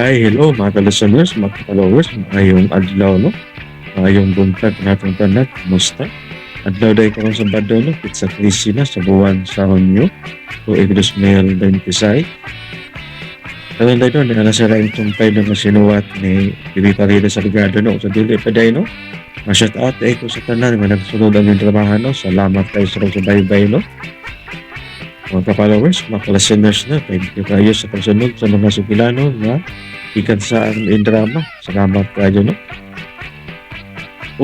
Hi, hello mga ka-listeners, mga followers, maayong adlaw, no? Maayong buntag natong tanan, kumusta? Adlaw day karon sa Sabado, no? Pizza 13 na sa buwan sa Hunyo, tuig 2026. Karon day no, naa sa laing tumpay na masinuwat ni Bibi Parida Salgado, no? Sa dili pa day, no? Ma-shout out day ko sa tanan nga nagsunod ang inyong trabaho, no? Salamat kayo sa subaybay, no? Mga ka-followers, mga ka-listeners na, thank you kayo sa pagsunod sa mga sugilano nga gikan sa ang drama. Salamat kayo, no?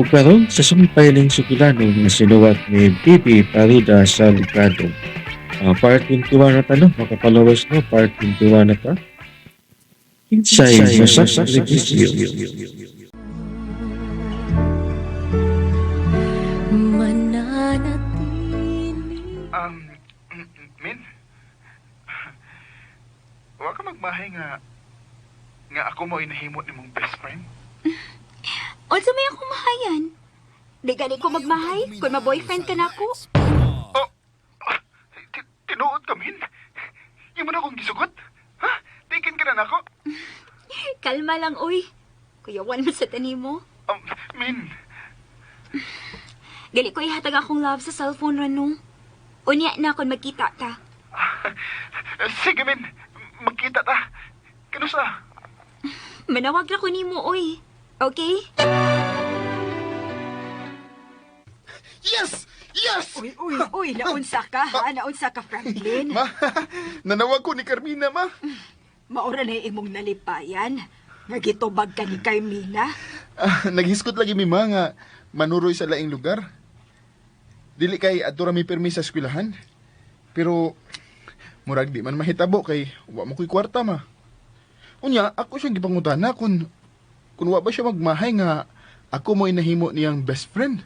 Ug karon sa sumpay ning sugilano nga sinuwat ni Bibi Parida Salgado. Part 21 na ta, no? Mga ka-followers, no? Part 21 na ta. Kinsay masakripisyo. Mananatili. Min? Wa ka magmahay nga nga ako mo inahimot ni mong best friend? Unsa may akong mahayan? Di gani ko magmahay kung ma-boyfriend ka na ako. Oh, tinuod ka, Min? Yung mo na akong gisugot? Ha? Tikin ka na nako? Kalma lang, oy. Kuyawan mo sa tanimo. Min, Dili ko ihatag akong love sa cellphone rano. Unya na kung magkita ta. Sige, Min. Magkita ta. Kanusa? Manawag ra ko nimo, oy. Okay? Yes! Yes! Uy, uy, uy, naunsa ka, ha? Naunsa ka, Franklin. Ma, nanawag ko ni Carmina, ma. Maura na imong nalipayan. Nagitubag ka ni Carmina. Ah, naghiskot lagi mi ma nga manuroy sa laing lugar. Dili kay adto ra mi permi sa eskwelahan. Pero murag di man mahitabo kay wa mo koy kwarta, ma. Unya ako siyang gipangutana kung wa ba siya magmahay nga ako mo inahimo niyang best friend.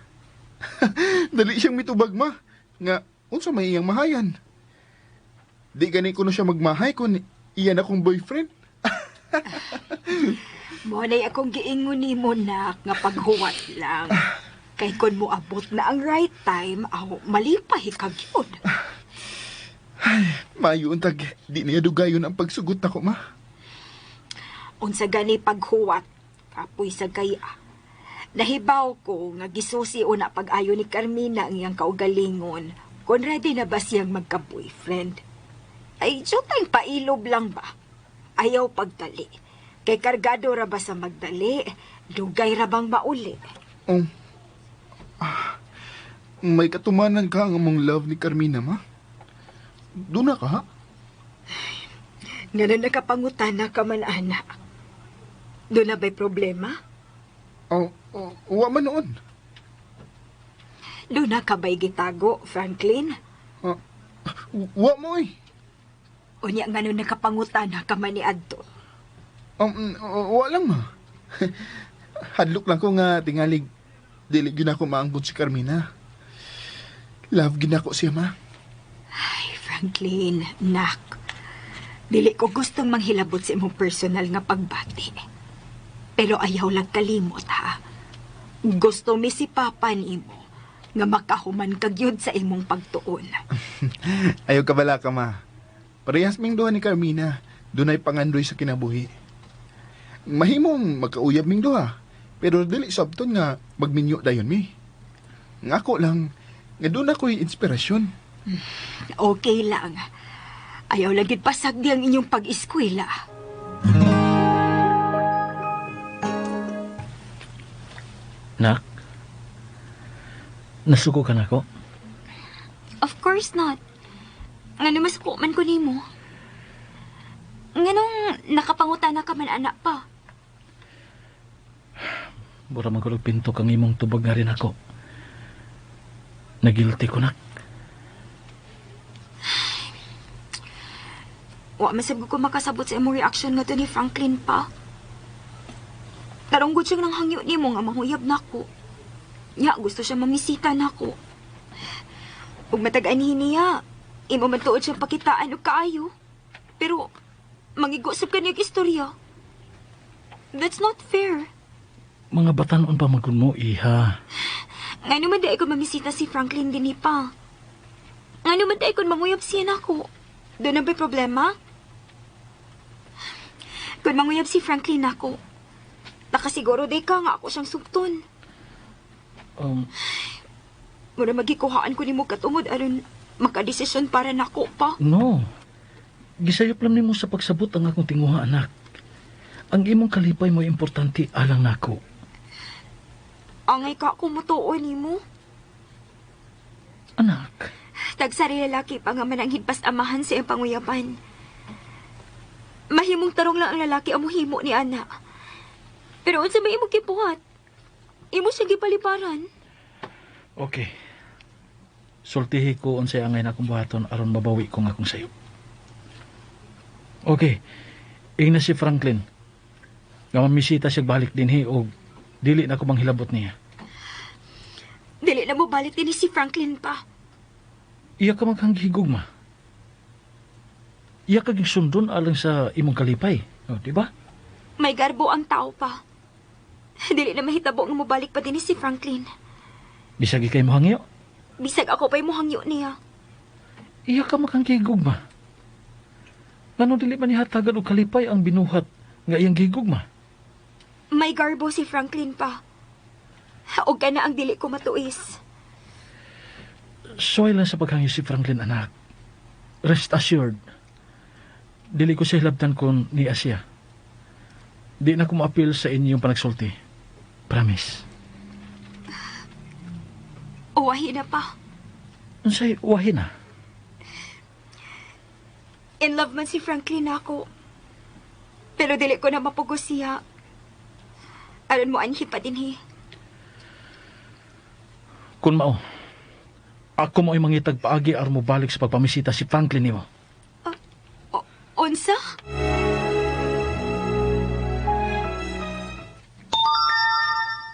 Dali siyang mitubag, ma, nga unsa may iyang mahayan. Di gani kuno siya magmahay kung iyan akong boyfriend. Mo na akong giingon nimo, nak, nga paghuwat lang. Kay kun mo abot na ang right time, aw, malipay ka gyud. Maayo untag di niya dugayon ang pagsugot nako, ma. Unsa gani paghuwat, kapoy sa kaya. Nahibaw ko nga gisusi una pag-ayo ni Carmina ang iyang kaugalingon kung ready na ba siyang magka-boyfriend. Ay, jutang pailob lang ba? Ayaw pagdali. Kay kargado ra ba sa magdali, dugay ra bang mauli. Oh. Ah, may katumanan ka ang among love ni Carmina, ma? Doon na ka, ha? Nga na nakapangutana ka man, anak. Doon na ba'y problema? Oh, wa man noon. Doon na ka ba'y gitago, Franklin? Ah, wa mo eh. Unya nga nung nakapangutana ka man ni Adto. Wa lang, ma. Hadlok lang ko nga tingalig dili gyud ako maangkon si Carmina. Love gyud nako siya, ma. Ay, Franklin, nak. Dili ko gustong manghilabot sa imong personal nga pagbati. Pero ayaw lang kalimot, ha. Gusto mi si Papa nimo nga makahuman ka gyud sa imong pagtuon. Ayaw ka bala ka, ma. Parehas ming duha ni Carmina. Dunay pangandoy sa kinabuhi. Mahimong magkauyab ming duha. Pero dili sabton nga magminyo dayon mi. Nga ako lang, nga doon ako'y inspirasyon. Okay lang. Ayaw lagi pasagdi ang inyong pag-eskwela. Nak, nasuko ka na ko? Of course not. Ngano masuko man ko nimo. Nganong nakapangutana ka man anak pa. Mura man kulog pinto kang imong tubag nga rin ako. Nagilty ko, nak. Wa masab ko makasabot sa imong reaction nga to ni Franklin pa. Tarong gud siyang nanghangyo nimo nga manghuyab nako. Nya gusto siya mamisita nako. Ug matag-anhin niya, imo man tuod siyang pakitaan og kaayo. Pero mangigo sab kaniya og istorya. That's not fair. Mga batanon pa magun mo, iha. Ngano man di ko mamisita si Franklin dinhi pa. Ngano man di ko manguyab siya nako. Doon na ba'y problema? Kung manguyab si Franklin nako, nakasiguro day ka nga ako siyang sugton. Mura magikuhaan ko nimo katungod aron makadesisyon para nako pa. No. Gisayop lang nimo sa pagsabot ang akong tinguha, anak. Ang imong kalipay mo importante alang nako. Angay ka ako mutuo nimo. Anak. Tagsari lalaki pa nga man ang higpas amahan sa iyang panguyaban. Mahimong tarong lang ang lalaki ang muhimo ni ana. Pero unsa may imong gibuhat? Imo siya gipaliparan. Okay. Sultihi ko unsay angay na akong buhaton aron mabawi ko nga akong sayop. Okay. Ingna si Franklin. Nga mamisita siya balik dinhi og dili na ko manghilabot niya. Dili na mo balik dinhi si Franklin pa. Iya ka maghanghigugma. Iya ka sundon alang sa imong kalipay. O, di ba? May garbo ang tao pa. Dili na mahitabo nga mobalik pa dinhi si Franklin. Bisag ikay mo hangyo. Bisag ako pa'y mohangyo niya. Iya ka makanghigugma. Ngano dili man nihatagan og kalipay ang binuhat nga iyang gigugma? May garbo si Franklin pa. O kana ang dili ko matuis. Soy lang sa paghangyo si Franklin, anak. Rest assured. Dili ko siya hilabtan kung niya siya. Di na ko maapil sa inyong panagsulti. Promise. Uwahi na pa. Unsay uwahi na? In love man si Franklin ako. Pero dili ko na mapugos siya. Aron mo anhi pa dinhi. Kung mao, ako mo ay mangitag paagi aron mo balik sa pagpamisita si Franklin nimo. Unsa?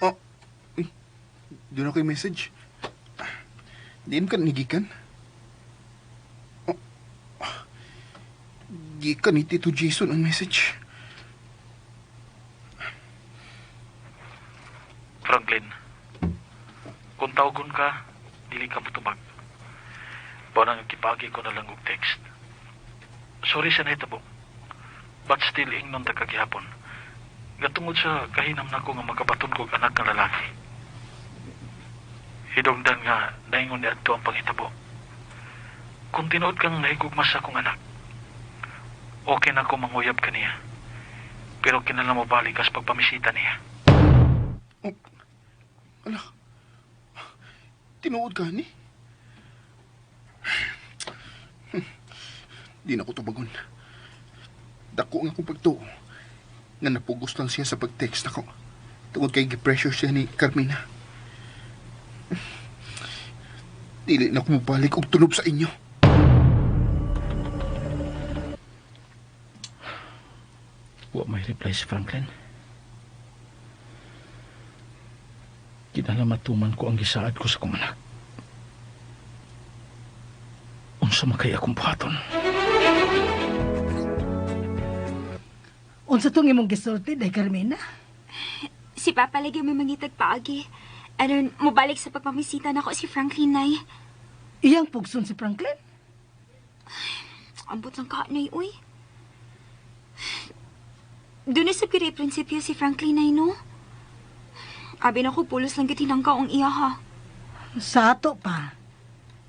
Oh, uy, doon ako yung message. Diin ka nigikan? Oh, gikan ni Tito Jason ang message. Franklin, kung tawagon ka, dili ka mutubag. Bawa nang kipagi ko na lang og text. Sorry sa nahitabo. But still ingnon ta kagihapon. Nga tungod sa kahinam nako nga makabaton kog anak nga lalaki. Hidungdan nga naingon ni adto ang panghitabo. Kung tinuod kang nahigugma sa akong anak, okay na ko manguyab kaniya. Pero kinahanglan mo balik kas pagpamisita niya. Oh, ala, tinuod ka ni? Di na ko tubagon. Dako nga akong pagtuo. Nga napugos lang siya sa pag-text ako. Tungod kay gi-pressure siya ni Carmina. Dili na ko mobalik og tulob sa inyo. Wa may reply si Franklin. Kinahanglan matuman ko ang gisaad ko sa kong anak. Unsa man kay akong buhaton? Unsa tong imong gisulti, day Carmina? Si Papa lagi may mangitag paagi. Aron, mobalik sa pagpamisita nako si Franklin, Nay. Iyang pugson si Franklin? Ambot lang ka, Nay, uy. Doon na sa pire prinsipyo si Franklin, Nay, no? Abi na ko, pulos lang gitinangkaw ang iya, ha. Sa ato pa,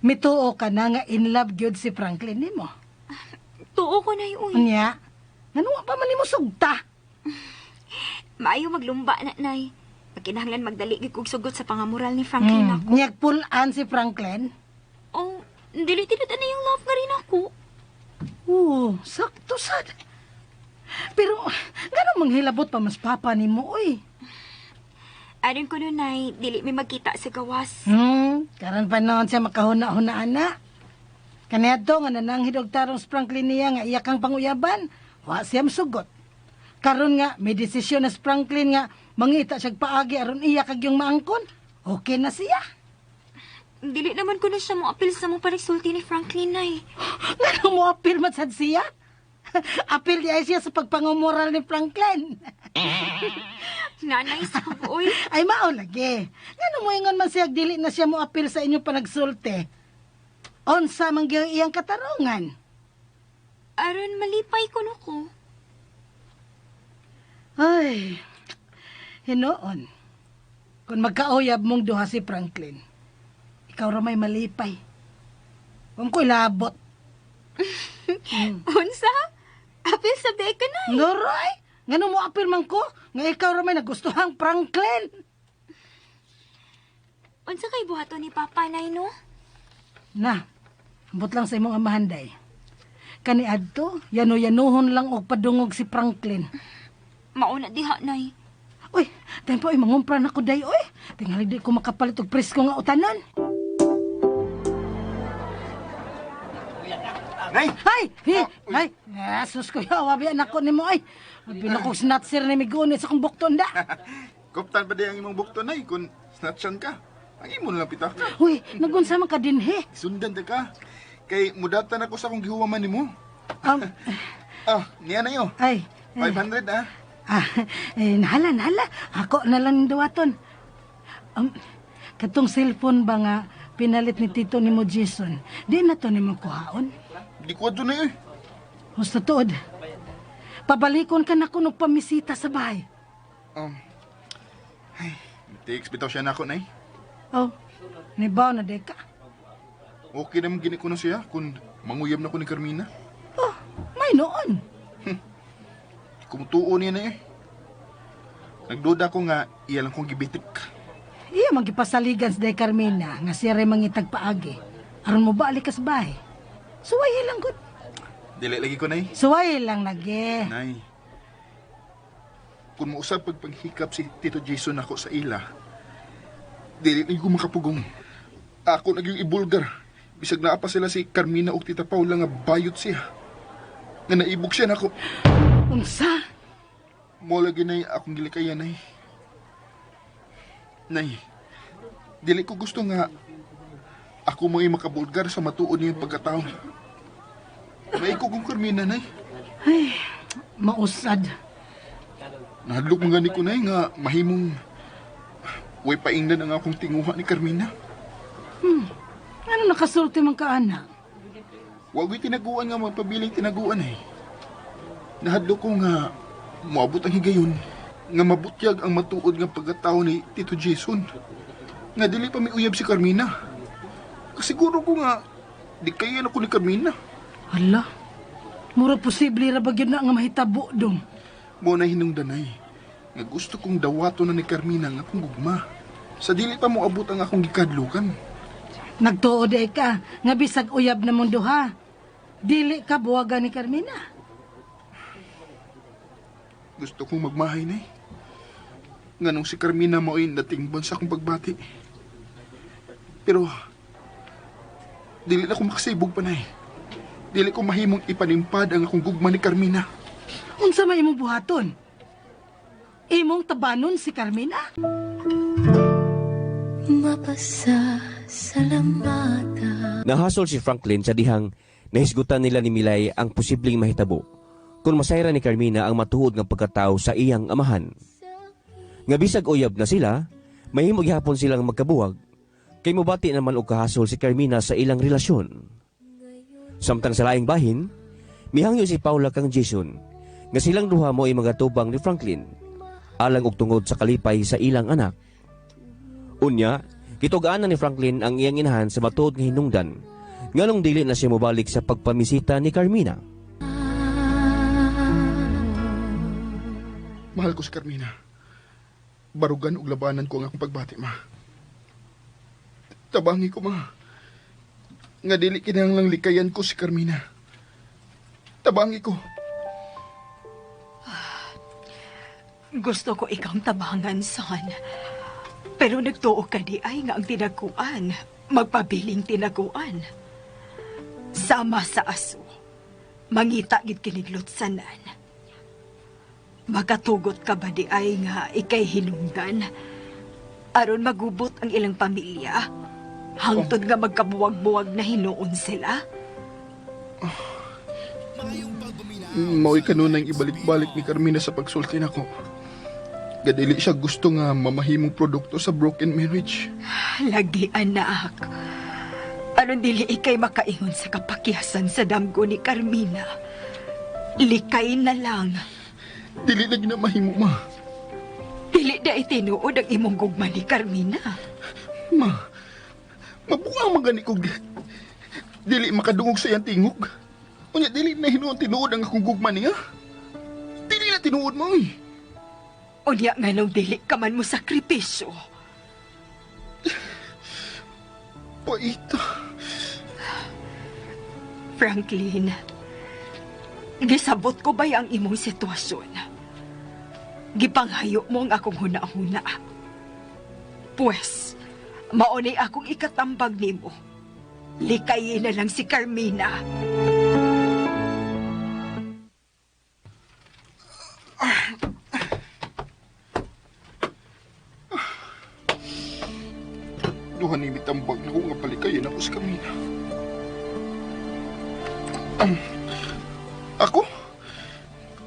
mituo ka na nga in love gyud si Franklin nimo. Tuo ko, Nay, uy. Unya, ngano pa man nimo sugta? Maayo maglumba na, Nay. Pagkinahanglan magdali gyud kog sugot sa pangamoral ni Franklin ako. Niyag pull-an si Franklin? Oh, dili tinud na yung love nga rin ako. Oo, sakto sad. Pero, ngano manghilabot pa mas papa nimo, uy? Aron ko nun, Nay, dili mi magkita sa gawas. Karon pa noon siya makahuna-huna, ana. Kaniadto nga nananghid og tarong si Franklin niya nga iya kang panguyaban, wa siya masugot. Karon nga may desisyon na si Franklin nga mangita siya paagi aron iya kag yung maangkon. Okay na siya. Dili naman ko na siya moapil sa mo panagsulti ni Franklin, Nay. Ngano mo apil man sad siya? Apil di ay siya sa pagpangumoral ni Franklin. Nanay, sab, uy. Ay mao lagi. Ngano mo ingon man siya dili na siya mo apil sa inyong panagsulti? Unsa man gyud iyang katarungan? Aron malipay ko no ko. Ay, hinoon. Kung magkauyab mong duha si Franklin, ikaw ra may malipay. Kung ko'y labot. Unsa? Apil sa beka na. Nuroy! Ngano mo apil man ko? Nga ikaw ra may nagustuhang Franklin. Unsa kay buhaton ni Papa nay no? Na, ambot lang sa imong amahan day. Kani adto, yano-yanuhon lang og padungog si Franklin. Mauna diha nay. Uy, tempo ay mangumpra na ko day, uy. Tingali di ko makapalit og presko nga utanon. Nay! Ay! Hi! Ay! Sus ko, yawa biya nako nimo ay. Abi na kong snatcher ni migunit sa akong bukton da. Kuptan pa di ang imong bukto, Nay, kung snatchan ka. Ang imo na lang pitak ka. Uy, nagunsa man ka dinhi. Sundan ta ka. Kay mudatan ako sa akong gihuwaman nimo. Ah, niya na yo. Ay, eh, 500 ah. ah, eh, nahala, nahala. Ako na lang duwaton. Katong cellphone ba nga pinalit ni tito ni mo Jason, di na to nimo kuhaon. Di ko adto na eh. Husto tuod. Pabalikon ka na kuno pamisita sa bahay. Ay, text bitaw siya nako nay. Oh, nibaw na di ka. Okay naman gini ko na siya kung manguyab na ko ni Carmina. Oh, may noon. Kumutuo niya na eh. Nagduda ko nga iya lang kong gibitik. Iya magipasaligan sa Day Carmina nga siya ray mangitag paagi. Aron mo balik ka sa bahay. Suway lang gud. Dili lagi ko nay. Suway lang lagi. Nay. Kung mausap pagpanghikap si Tito Jason ako sa ila, dili lagi ko makapugong. Ako naging ibulgar. Bisag naa pa sila si Carmina ug Tita Paula nga bayot siya. Nga naibog siya nako. Unsa? Mo lagi nay akong gilikayan nay. Nay, dili ko gusto nga ako mo makabulgar sa matuod niyang pagkatao. May ko kong Carmina nay. Ay, mausad. Nahadlok man gani ko nay nga mahimong way paingdan ang akong tinguha ni Carmina. Ano nakasulti man ka anak? Wa ko'y tinaguan nga magpabiling tinaguan ay. Nahadlok ko nga moabot ang higayon nga mabutyag ang matuod nga pagkatao ni Tito Jason. Nga dili pa may uyab si Carmina. Kasiguro ko nga di kaya na ko ni Carmina. Hala. Mura posible ra ba gyud na nga mahitabo dong. Mo na hinungdanay nga gusto kong dawato na ni Carmina nga akong gugma. Sa dili pa moabot ang akong gikadlukan. Nagtuo di ka nga bisag uyab na mong duha. Dili ka buwagan ni Carmina. Gusto kong magmahay na eh. Nganong si Carmina mao'y natingbon sa akong pagbati. Pero, dili na ko makasibog pa nay. Dili ko mahimong ipanimpad ang akong gugma ni Carmina. Unsa may imong buhaton? Imong tabanon si Carmina? Mapasasalamatan. Nahasol si Franklin sa dihang nahisgutan nila ni Milay ang posibleng mahitabo kung masayra ni Carmina ang matuod nga pagkatao sa iyang amahan. Nga bisag uyab na sila, mahimo gihapon silang magkabuwag kay mobati naman og kahasol si Carmina sa ilang relasyon. Samtang sa laing bahin, mihangyo si Paula kang Jason nga silang duha mo ay magatubang ni Franklin alang og tungod sa kalipay sa ilang anak. Unya, kitug-an na ni Franklin ang iyang inahan sa matuod nga hinungdan nganong dili na siya mobalik sa pagpamisita ni Carmina. Mahal ko si Carmina. Barugan og labanan ko ang akong pagbati, ma. Tabangi ko, ma. Nga dili kinahanglang likayan ko si Carmina. Tabangi ko. Gusto ko ikaw tabangan, son. Pero nagtuo ka di ay nga ang tinaguan, magpabiling tinaguan. Sama sa aso, mangita gid kiniglutsanan. Makatugot ka ba di ay nga ikay hinungdan? Aron magubot ang ilang pamilya, hangtod nga magkabuwag-buwag na hinuon sila? Mao'y kanunang ibalik-balik ni Carmina sa pagsulti nako. Gadili siya gusto nga mamahimong produkto sa broken marriage. Lagi, anak. Aron dili ikay makaingon sa kapakyasan sa damgo ni Carmina. Likay na lang. Dili lagi na mahimo, ma. Dili na itinuod ang imong gugma ni Carmina. Ma, mabuang magani kog dili makadungog sa iyang tingog. Unya, dili na hinuon tinuod ang akong gugma niya. Dili na tinuod mo, eh. Unya nga nung dili ka man mo sakripisyo. Paita. Franklin, gisabot ko ba ang imong sitwasyon? Gipanghayo mo ang akong huna-huna. Pwes, maunay akong ikatambag nimo. Likayin na lang si Carmina. Duha ni mitambag na ko nga palikayan ako sa Carmina. Ako?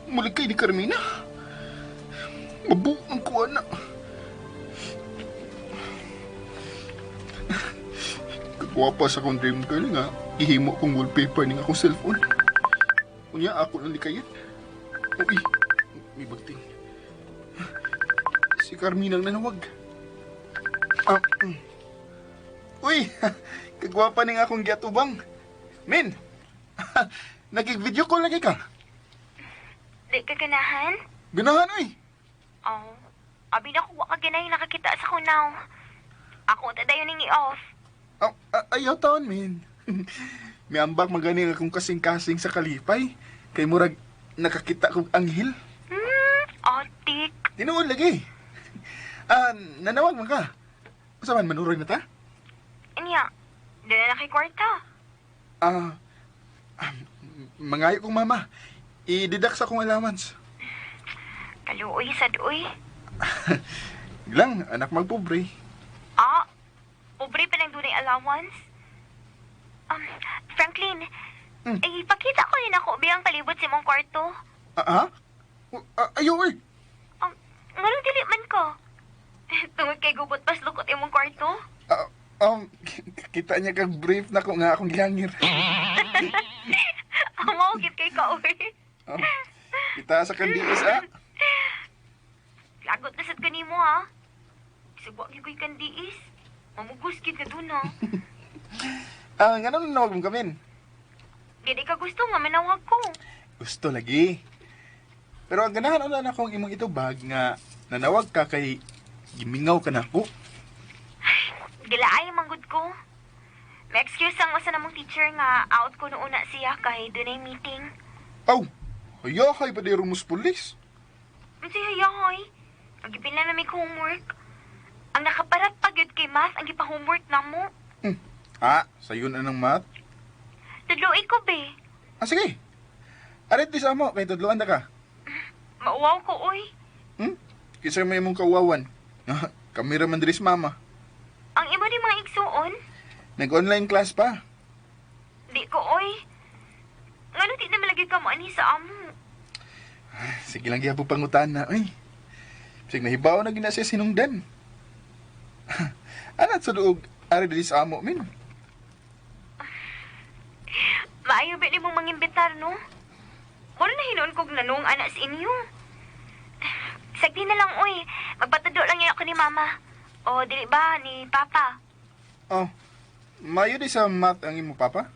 Mulikay ni Carmina? Mabuang ko, anak. Kagwapa sa akong dream girl nga gihimo kong wallpaper ning akong cellphone. Unya ako lang likayan. Uy, may bagting. Si Carmina ang nanawag. Uy, kagwapa ning akong giatubang. Min, nagig-video call lagi ka. Di ka ganahan? Ganahan, uy. Oh, abi na ko wa ka ganahin nakakita sa kunaw. Ako ta dayon ning i-off. Oh, ayaw taon, min. Miambak magani nga akong kasing-kasing sa kalipay. Kay murag nakakita kong anghel. Otik. Tinuod lagi. Nanawag man ka. Usa man manuroy na ta? Anya, dala na kay kwarta. Mangayo kong mama. I-deduct sa akong allowance. Kaluoy sad uy. Lang, anak magpobre. Pobre pa nang dunay allowance. Franklin, eh, pakita ko rin ako biyang palibot sa imong kwarto. Ha? Ayaw, eh. Nganong dili man ko? Tungod kay gubot pas lukot imong kwarto. Kita niya kag brief na ko nga akong gihangir. Amo gid kay ka uy. Oh, kita sa kandiis, ah. Lagot na sad kanimo ha. Sugwa gyud ko'y kandiis. Mamugos gyud ka dun ha. Ngano nanawag mo kamin? Dili ka gusto nga manawag ko. Gusto lagi. Pero ang ganahan na akong imong itubag nga nanawag ka kay gimingaw ka na ako. Gilaay manggod ko. May excuse ang usa namong teacher nga out ko noona siya kay dunay meeting. Aw, hayahay pa di rumos pulis. Unsay hayahay? Ang gipila na may homework. Ang nakaparat pa gyud kay math ang gipa-homework namo. Sayon na ng math. Tudloy ko be. Sige. Arit di sa amo kay tudloan na ka. Mauwaw ko oy. Kinsa may imong kauwawan? Kami ra man diri sa mama. Ang imo di mga igsuon? Nag-online class pa. Di ko oy. Ngano di na malagi ka mo ani sa amo? Sige lang gyapon pangutana, oy. Sige nahibaw na gina siya sinungdan. Anat sa duog ari diri sa amo min. Maayo ba nimong mangimbitar, no? Wala na hinuon kog nanong anak sa inyo. Sagdi na lang, oy. Magpatudo lang yun ako ni mama. O, dili ba, ni papa? Oh, maayo di sa math ang imo papa?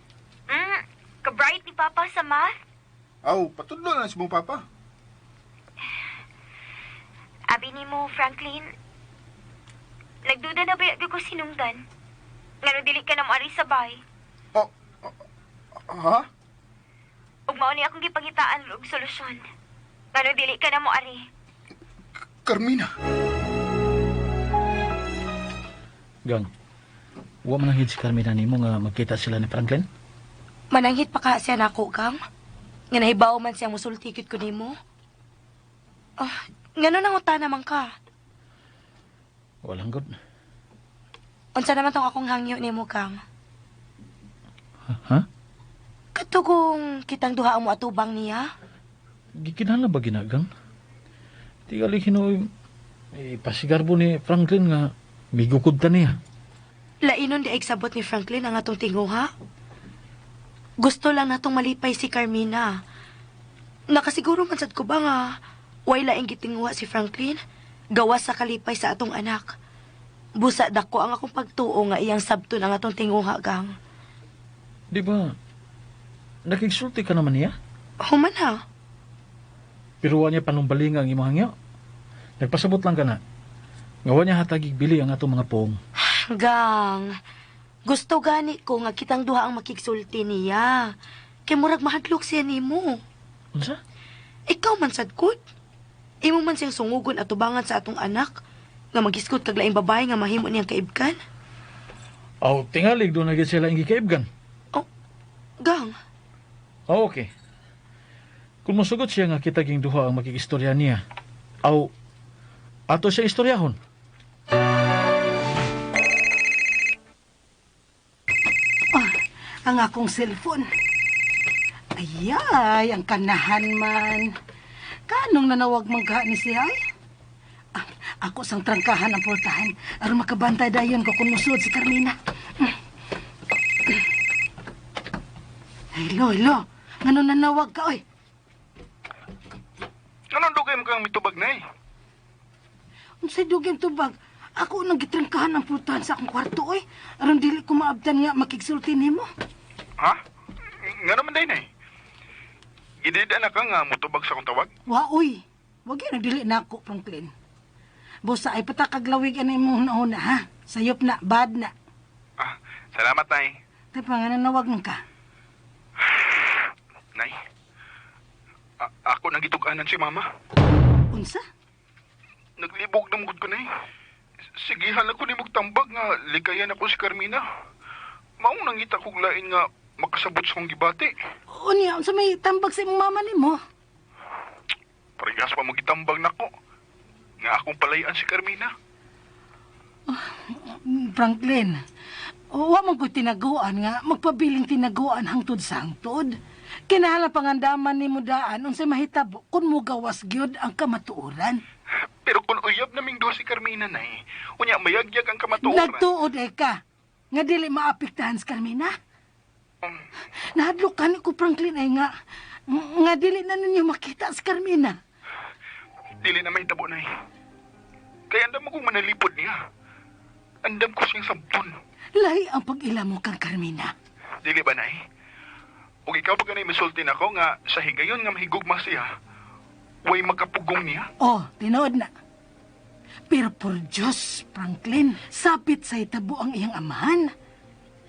Ka-bright ni papa sa math. Aw, patudlo na sa imong papa. Abi ni mo, Franklin, nagduda na ba ko sinungdan? Ngano dili ka na moari sa bay? Oh, ha? Ug mao ni akong gipangitaan og solusyon. Ngano dili ka na moari? Carmina. Gang, wa man ang si Carmina nimo nga magkita sila ni Franklin? Mananghit pa ka siya nako, Gang. Nga nahibaw man siya musulti gyud ko nimo. Ngano nang uta naman ka? Walang good. Unsa naman tong akong hangyo nimo, Gang? Ha? Katugong kitang duha ang moatubang niya. Gikinahanglan ba ginagang? Tingali hinuoy pasigarbo ni Franklin nga migukod ta niya. Lainon di ay sabot ni Franklin ang atong tinguha. Gusto lang natong malipay si Carmina. Nakasiguro man sad ko ba nga Way laing gitinguha si Franklin. Gawas sa kalipay sa atong anak. Busa dako ang akong pagtuo nga iyang sabton ang atong tinguha, Gang. Di ba, nakigsulti ka naman niya? Human ha. Pero wa niya panumbalinga ang imong hangyo. Nagpasabot lang ka na. Nga wa niya hatagig bili ang atong mga poong. Gang, gusto gani ko nga kitang duha ang makigsulti niya. Kay murag mahadlok siya nimo. Unsa? Ikaw man sad kod. Imo man siyang sungugon at tubangan sa atong anak nga magisgot kag laing babae nga mahimo niyang kaibkan. Aw, tingalig doon na gid sila ang gikaibgan. Oh, Gang, Oh, okay. Kung mosugot siya nga kita ging duha ang makikistorya niya, aw, ato siya istoryahon. Ah, ang akong cellphone. Ayay, ang kanahan man. Kanong nanawag man ka ni siya ay? Ah, ako sang trangkahan ang pultahan. Aron makabantay dayon ko kung musuod si Carmina. Hello, hello. Ngano nanawag ka, oy? Anong dugay mo kang mitubag, Nay? Unsay dugay tubag? Ako nang gitrangkahan ang pultahan sa akong kwarto, oy. Aron dili ko maabtan nga makigsulti nimo. Ha? Nga naman day, Nay. Gidida na ka nga mutubag sa akong tawag? Wa, oy. Wag yun, nagdili na ako, Franklin. Busa ay patakag-lawig ang imong hunahuna, ha? Sayop na, bad na. Ah, salamat, Nay. Tay pa nga nanawag man ka. Nay, ako nang gitug-anan si Mama. Unsa? Naglibog na mugod ko, Nay. Sigihan ako ni tambag nga likayan ako si Carmina. Maong nangita kog lain nga makasabot sa kong gibati. Unya, unsa may tambag sa imong mama nimo? Parehas pa mo gitambag nako. Nga akong palayan si Carmina. Franklin, wa man ko'y tinaguan nga magpabiling tinaguan hangtod sa hangtod. Kinahanglan pangandaman nimo daan unsay mahitabo kung mugawas gyud ang kamatuoran. Pero kung uyab naming duha si Carmina, Nay, unya mayagyag ang kamatuoran. Nagtuod ay ka nga dili maapektahan si Carmina. Nahadlok kani ko Franklin ay nga nga dili na ninyo makita si Carmina. Dili na mahitabo, Nay. Kaya andam mo kong manalipod niya. Andam ko siyang sabton. Lahi ang pag-ila mo kang Carmina. Dili ba, Nay? Ug ikaw pa ganay misulti nako nga sa higayon nga mahigugma siya, way makapugong niya. Oh, tinuod na. Pero por Diyos, Franklin, sapit sa itabo ang iyang amahan.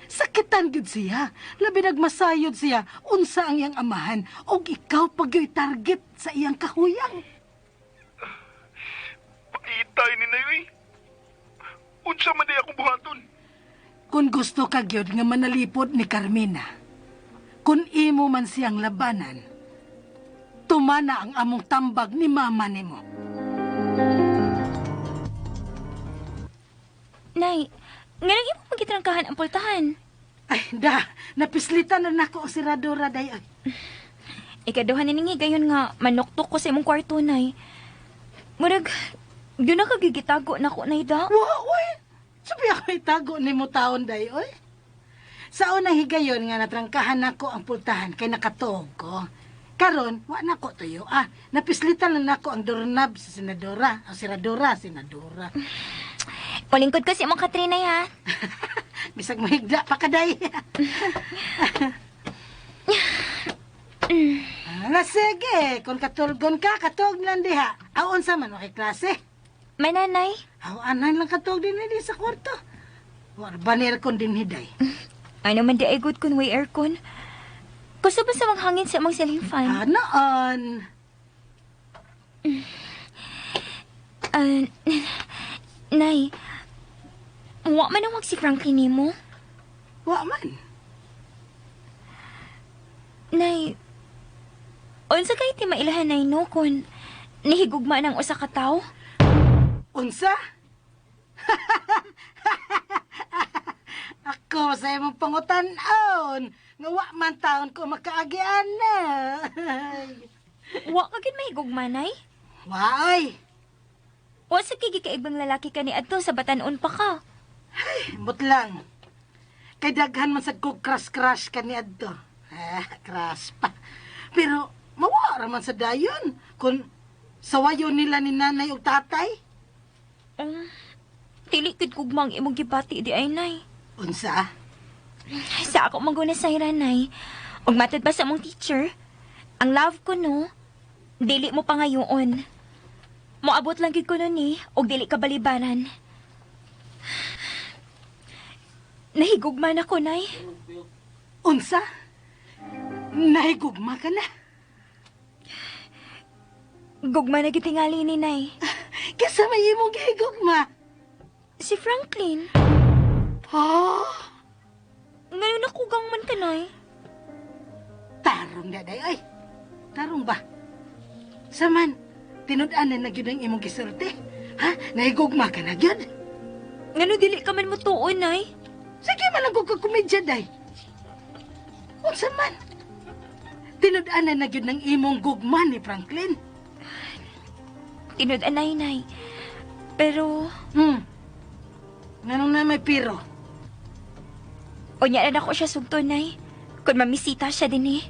Sakitan gyud siya. Labi nagmasayod siya unsa ang iyang amahan ug ikaw pag target sa iyang kahuyang. Paitay ni Nay, uy. Unsa man di akong buhaton. Kung gusto ka gyud nga manalipod ni Carmina, kung imo man siyang labanan, tumana ang among tambag ni mama nimo. Nay, nganong imo magitrangkahan ang pultahan? Ay, da, napislitan na nako ang siradura day. Ay. Ikaduha ni ningi gayon nga manuktok ko sa imong kwarto, Nay. Murag, yun na kagigitago na ko, Nay, da. Wa, oy. Sabi ako itago ni mo taon day, oy. Sa unang higayon nga natrangkahan nako ang pultahan kay nakatuog ko. Karon, wa na ko tuyo. Ah, napislitan na nako ang doorknob sa senadora. O siradura, senadora. Palingkod ko si imong Katrina, ha? Bisag mahigda pa kaday. Ah, sige, kung katulgon ka, katog lang diha. Aon sa man, okay klase. Mananay, Aw, anan lang katog din din sa kwarto. War ba ni aircon din hiday? ano man di ay good kun way aircon. Gusto ba sa manghangin sa among ceiling fan? Ah, noon. Ah, Nay, wa man ang si Franklin nimo. Wa man. Nay, unsa kay ti mailahan nay no kun nihigugma ng usa ka tawo? Unsa? Ako sa imong pangutan-on. Nga wa man taon ko makaagian na. Wa ka gid mahigugma, Nay? Waay. Wa sa kay gikaibang lalaki kani adto sa batan-on pa ka. But lang. Kay daghan man sad kog crush-crush kani adto. Ah, crush pa. Pero mawa ra man sa dayon kung Sawayon nila ni nanay ug tatay? Dili gid gugma ang imong gibati di ay, Nay. Unsa? Sa ako maguna sa nay. Ug matod ba sa among teacher? Ang love ko no, dili mo pa ngayon. Moabot lang gid ko nun eh, ug dili ka balibaran. Nahigugma na ko, Nay. Unsa? Nahigugma ka na? Gugma na gitingali ni Nay. Kasa may imong gihigugma? Si Franklin. Oh, Ngayon nakugang man ka, Nay. Tarong na day ay. Tarong ba? Saman, tinud-an na gyud ang imong gisulti. Ha? Nahigugma ka na gyud? Ngano dili ka man motuo, Nay? Sige man lang kog komedya day. Unsa man? Tinud-an na gyud ng imong gugma ni Franklin. Tinud-anay, Nay. Pero, Nganong na may pero? unya na nako siya sugto, Nay. Kung mamisita siya din eh.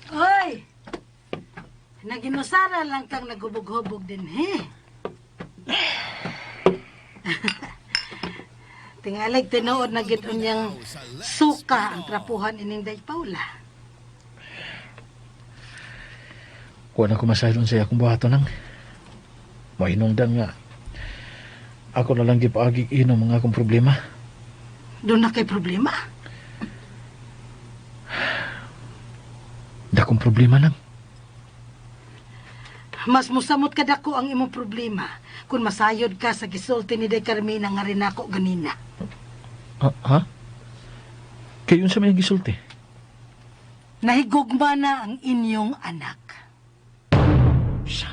Hoy! Naginusara lang kang nagubog-hubog din, he? Tingalig tinuod na gid unyang suka ang trapuhan ining Day Paula. Kuha na ko masayon sa akong buhaton nang. Mahinungdan nga. Ako na lang gipaagi inom ang akong problema. Doon na kay problema. Dakong problema lang. Mas musamot ka dako ang imong problema kung masayod ka sa gisulti ni Day Carmina nga rin ako ganina. Ha? Ha? Kayo sa may gisulti. Nahigugma na ang inyong anak. Siya.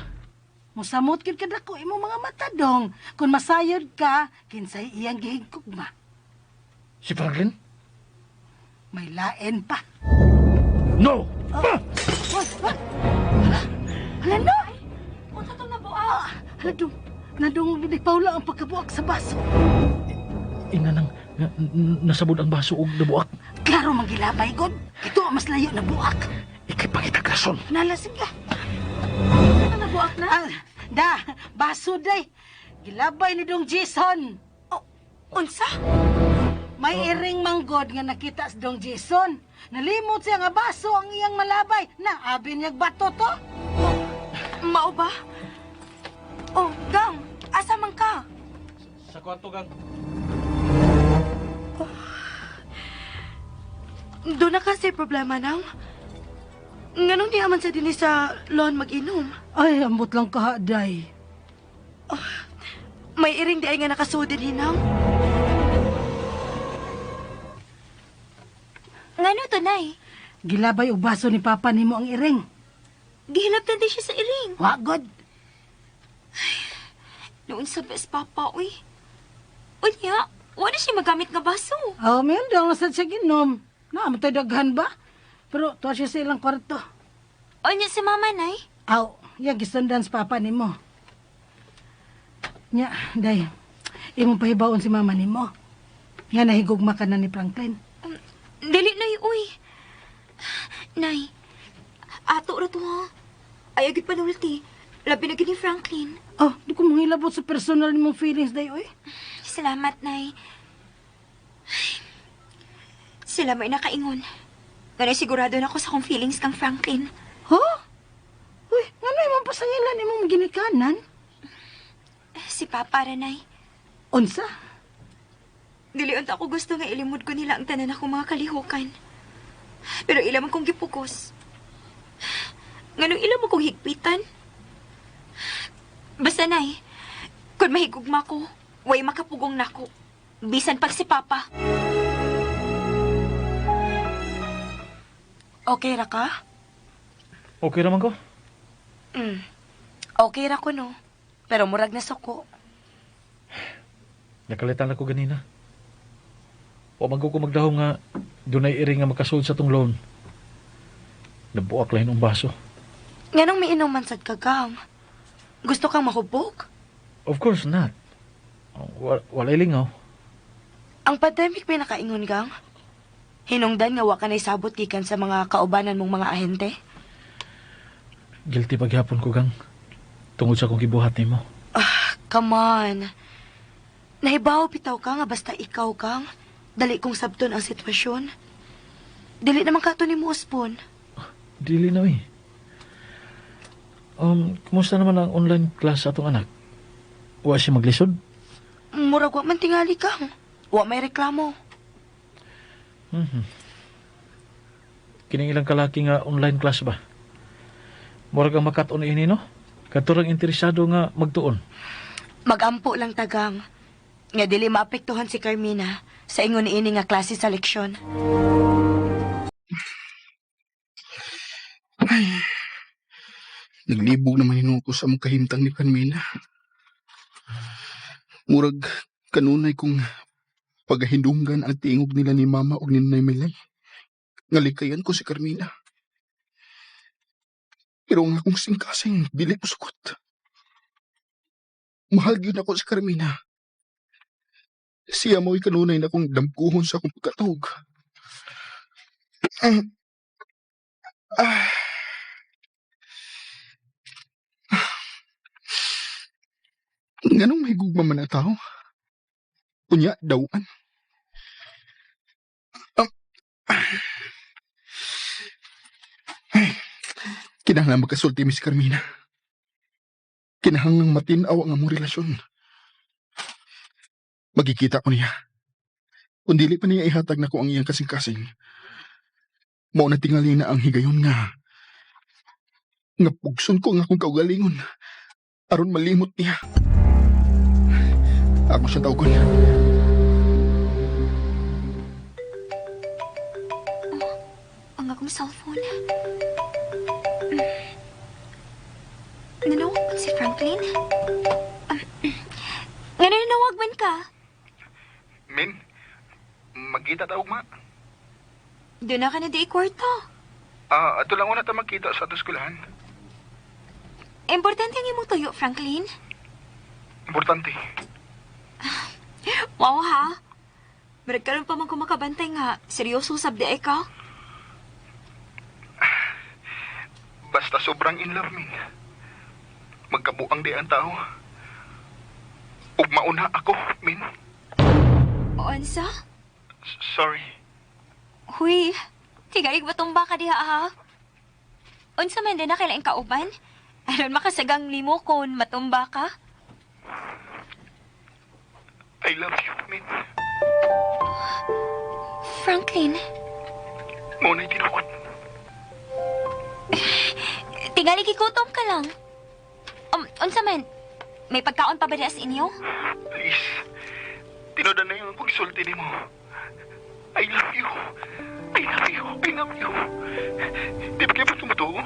Musamot gyud ka dako imong mga mata dong kung masayod ka kinsay iyang gihigugma. Si Franklin? May lain pa. No! Ah! Hoy, hoy! Hala, hala no! Unsa tong nabuak? Hala dong, nadungog ni Paula ang pagkabuak sa baso. Ina nang nasabod ang baso og nabuak. Klaro manggilabay god. Ito ang mas layo na buak. Ikay pangitag rason. Nalasing ka. Ano nabuak na? Ah, da, baso day. Gilabay ni Dong Jason. Oh, unsa? May iring manggod nga nakita sa Dong Jason. Nalimot siya nga baso ang iyang malabay. Na, abi niyag bato to. Mao ba? Oh, Gang, asa man ka? Sa kwarto gang. Doon na kasi problema nang. Nganong di aman sa dinhi sa lawn mag-inom? Ay, ambot lang ka, day. May iring di ay nga nakasudin hinang. Ngano to, Nay? Gilabay og baso ni Papa nimo ang iring. Gihilabtan din siya sa iring. Wa god. Noon sa best papa, uy. Unya, wala siya magamit nga baso. Oh, meron daw nga sad siya ginom. Na, matay daghan ba? Pero tuwa siya sa ilang kwarto. Unya si mama, Nay. Aw, ya gisundan sa papa nimo. Nya, day. Imong pahibaon si mama nimo. Nga nahigugma ka na ni Franklin. Dili, Nay, uy. Nay, ato ra to, ha? Ay, agad panulti. Labi na gid ni Franklin. Oh, di ko manghilabot sa personal nimong feelings, day, uy. Salamat, Nay. Ay, sila may nakaingon. Ganay sigurado na ako sa akong feelings kang Franklin. Huh? Uy, ngano imong pasangilan imong ginikanan? Si Papa ra, Nay. Unsa? Dili unta ako gusto nga ilimod ko nila ang tanan akong mga kalihukan. Pero ila man kong gipugos. Nganong ila mo kong higpitan? Basta, Nay, kung mahigugma ko, way makapugong nako. Bisan pag si Papa. Okay ra ka? Okay raman ko. Okay ra ko no. Pero murag na suko. Nakalitan ako ganina. Wa man ko magdahom nga dunay iring nga makasud sa tong loan. Nabuak lahin ang baso. Nganong miinom man sad ka, Gang? Gusto kang mahubog? Of course not. Walay lingaw. Ang pandemic may nakaingon, Gang. Hinungdan nga wa ka naisabot gikan sa mga kaubanan mong mga ahente? Guilty paghapon ko, Gang. Tungod sa akong gibuhat nimo. Ah, come on. Nahibaw bitaw ka nga basta ikaw kang. Dali kong sabton ang sitwasyon. Dili naman ka to ni mo uspon. Dili na eh. Kumusta naman ang online class sa atong anak? Wa siya maglisod? Murag wa man tingali kang. Wa may reklamo. Kining ilang kalaki nga online class ba? Murag ang makat-on ini, no? Katurang interesado nga magtuon. Magampo lang tagang. Nga dili maapektuhan si Carmina sa ingon niini nga klase sa leksyon. Naglibog naman hinuon ko sa among kahimtang ni Carmina. Murag kanunay kong pagahindunggan ang tingog nila ni Mama og ni Nanay Melay. Ngalikayan ko si Carmina. Pero ang akong singkasing, dili ko sukot. Mahal gyud ako si Carmina. Siya mo'y kanunay na akong damguhon sa akong pagkatog. Ah. Nganong may gugma man ang tao? Unya, dawan. Ay, kinahanglan magkasulti mi si Carmina. Kinahanglang matin-aw ang among relasyon. Magkikita ko niya. Kung dili pa niya ihatag nako ang iyang kasing-kasing, mao na tingali na ang higayon nga nga pugson ko ang akong kaugalingon aron malimot niya. Ako siya tawgon. Ang akong cellphone. Nanawag man si Franklin? Nga nanawag man ka? Min, magkita ta ugma. Doon na ka na di kwarto. Ah, ato lang una ta magkita sa ato eskwelahan. Importante ang imong tuyo, Franklin. Importante. Wow ha. Murag karon pa man ko makabantay nga. Seryoso sab di ay ka? Basta sobrang in love, Min. Magkabuang di ang tao. Ug mauna ako, Min. Unsa? Sorry. Huy, tigalig ba tumba ka diha ha? Unsa man din na kailangan kauban? Aron makasagang nimo kon matumba ka? I love you, Min. Franklin, Mao na'y tinuod. Tingali gigutom ka lang. Unsa man? May pagkaon pa ba diha sa inyo? Please. Tinuod na yung pagsulti nimo. I love you. I love you. I love you. Di ba kaya tumutuo?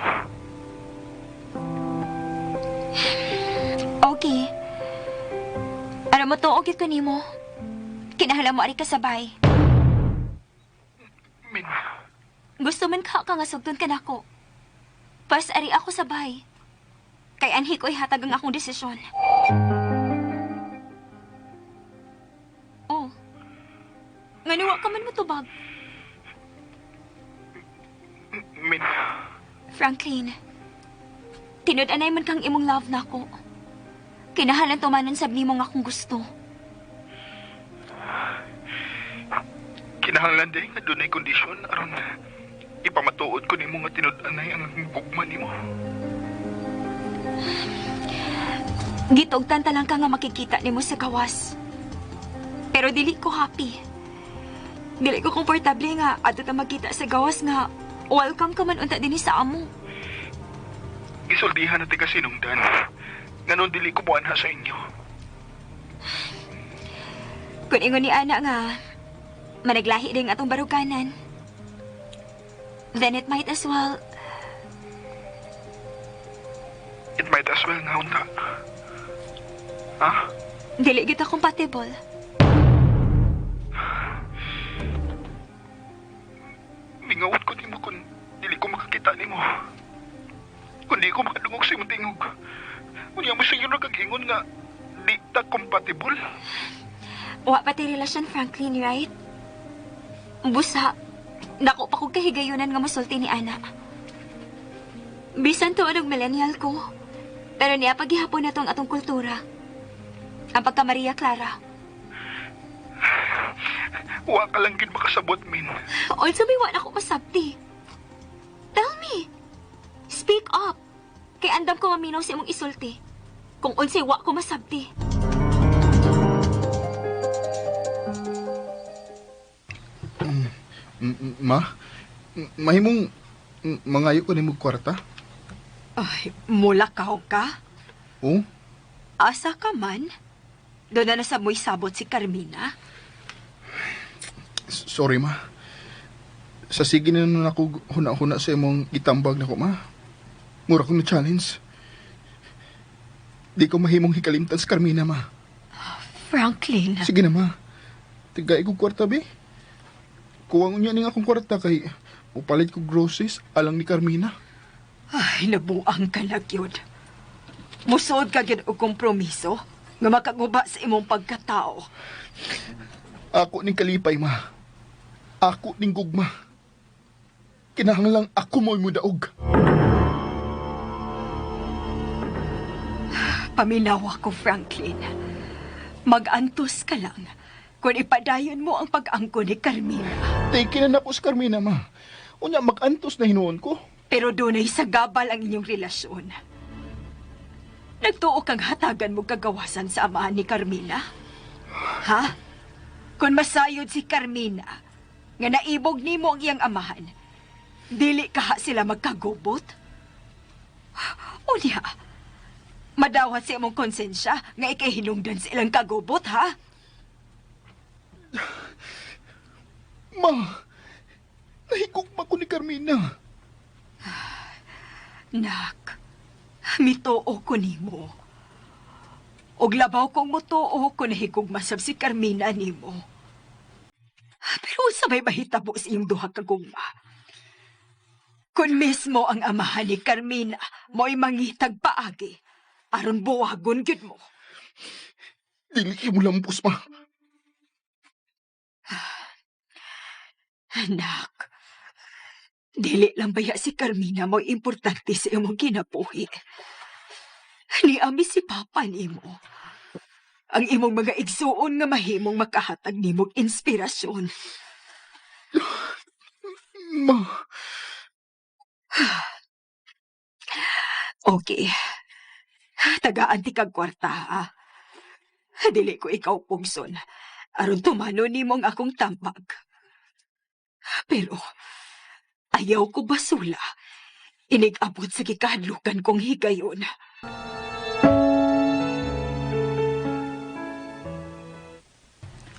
Okay. Alam mo to, okay ko nimo. Kinahanglan mo ari ka sabay. Min, Gusto man ka ka nga sugton ka nako. Pas ari ako sabay. Kay anhi ko ihatag ang akong desisyon. Oh. Ngano wa ka man motubag? Min, Franklin, tinud-anay man kang imong love nako. Kinahanglan tumanon sab nimo nga akong gusto. Kinahanglan din nga dunay kondisyon aron ipamatuod ko nimo nga tinud-anay ang gugma nimo. Gitugtan ta lang ka nga makikita nimo sa gawas. Pero dili ko happy. Dili ko komportable nga adto ta magkita sa gawas nga welcome ka man unta dinhi sa amo. Gisultihan na tiga sinungdan. Nganon dili ko muanha sa inyo. Kung ingon ni ana nga managlahi din atong baruganan, then it might as well It might as well nga unta. Ha? Dili kita compatible. Mingawat ko nimo kung dili ko makakita nimo. Kung di ko makadungog sa imong tingog. Unya mo sa inyo nakagingon nga di ta compatible. Wa pa ti relasyon, Franklin, right? Busa, Dako pa kong kahigayunan nga masulti ni Ana. Bisan tuon og millennial ko, pero niya paghihapon na tong atong kultura. Ang pagka Maria Clara. Wa ka lang gid makasabot, Min. Unsa may wa na ko masabti? Tell me. Speak up. Kay andam ko maminaw sa imong isulti. Kung unsay wa ko masabti. Ma, mahimong mangayo ko nimo kwarta? Ay, mulakaw ka? Oh, Asa ka man? Doon na nasa mo'y sabot si Carmina. Sorry ma. Sa sige na nun ako huna-huna sa imong gitambag nako ma. Mura ko na challenge. Di ko mahimong hikalimtan sa Carmina ma. Franklin. Sige na ma. Tigay ko kwarta be. Kuwang unya ning akong kwarta kay upalit ko groceries alang ni Carmina. Ay, nabuang ka na, gyud. Musuod ka gyud og kompromiso nga makaguba sa imong pagkatao. Ako ning kalipay ma. Ako ning gugma. Kinahanglang ako mo'y mudaog. Paminawa ko, Franklin. Mag-antos ka lang kung ipadayon mo ang pag-angko ni Carmina. Take na nako si Carmina ma. Unya mag-antos na hinuon ko. Pero dunay sagabal ang inyong relasyon. Nagtuo kang hatagan mo kagawasan sa amahan ni Carmina? Ha? Kung masayod si Carmina, nga naibog nimo ang iyang amahan, dili kaha sila magkagubot? Unya, madawat sa imong konsensya nga ikay hinungdan sa ilang kagubot, ha? Ma, nahigugma ko ni Carmina. Nak, mituo ko nimo. Og labaw kong mutuo kung nahigugma sab si Carmina nimo. Pero unsa may mahitabo sa iyong duha ka gugma? Kung mismo ang amahan ni Carmina mo'y mangitag paagi, aron buwagon gyud mo. Dili mo lampos, ma. Anak, dili lang baya si Carmina mo'y importante sa imong kinabuhi. Niami si Papa nimo. Ang imong mga igsuon nga mahimong makahatag nimog inspirasyon. Ma, Okay. Tagaan ti kag kwarta, ha? Dili ko ikaw pugson. Aron tumano nimo ang akong tambag. Pero, ayaw ko basula. Inig-abot sa gikahadlukan kong higayon.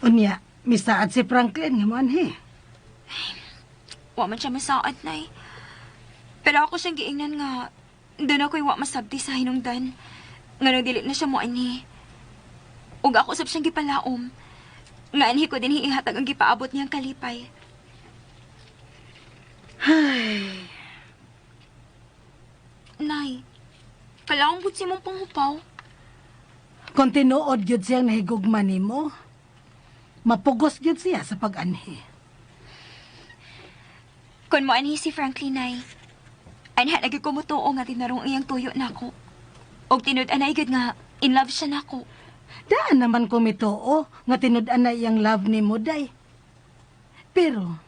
Unya, misaad si Franklin nga moanhi. Wa man siya masaad, Nay. Pero ako siyang giingnan nga, doon ako'y wa masabti sa hinungdan. Nga nung dili na siya mo ani. Ug ako sab siyang gipalaom. Nga anhi ko din hiihatag ang gipaabot niyang kalipay. Ay, Nay, kalaong pud si mong panghupaw. Kung tinuod gyud siyang nahigugma nimo, mapugos gyud siya sa pag-anhi. Kung mo anhi si Franklin, Nay, anha lagi ko mutuo nga tinarong iyang tuyo nako. Og tinud-anay gyud nga in love siya nako. Daan naman ko mituo nga tinud-an na iyang love nimo, day. Pero,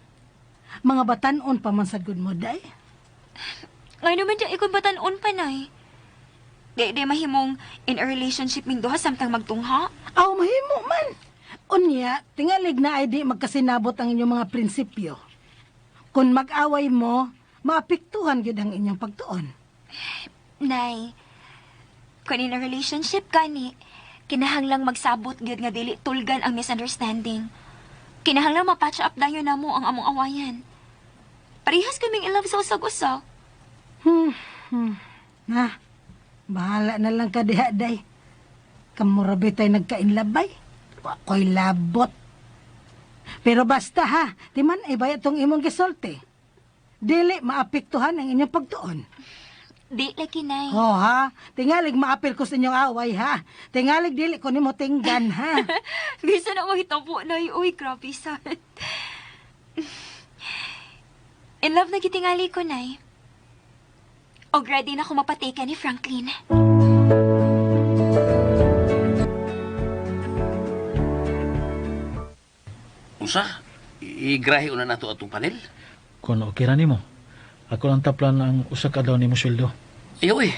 mga batan-on pa man sad gud mo, day. Ngano man di ikon batan-on pa, Nay? Di mahimong in a relationship ming duha samtang magtungha. Aw, mahimo man. Unya, tingalig na ay di magkasinabot ang inyong mga prinsipyo. Kung mag-away mo, maapektuhan gyud ang inyong pagtuon. Nay, kung in a relationship gani, kinahanglang magsabot gyud nga dili tulgan ang misunderstanding. Kinahanglang ma-patch up dayon namo ang among awayan. Parehas kaming in love sa usag-usa. Na, bahala na lang ka diha, day. Kamurabi tayo nagkainlabay. Wa ko'y labot. Pero basta ha, di man ibaya tong imong gisulti. Dili maapektuhan ang inyong pagtuon. Di lagi, Nay. Oh ha, tingalig maapil ko sa inyong away ha. Tingalig dili ko nimo tinggan ha. Bisa na mahitabo, Nay. Uy, grabe sad. In love na gitingali ko, Nay. Og ready na ko mapateka ni Franklin. Unsa? Igrahe una nato atong panel? Kung okay ra nimo. Ako lang taplan ang usa ka adlaw nimo sweldo. Ayaw eh.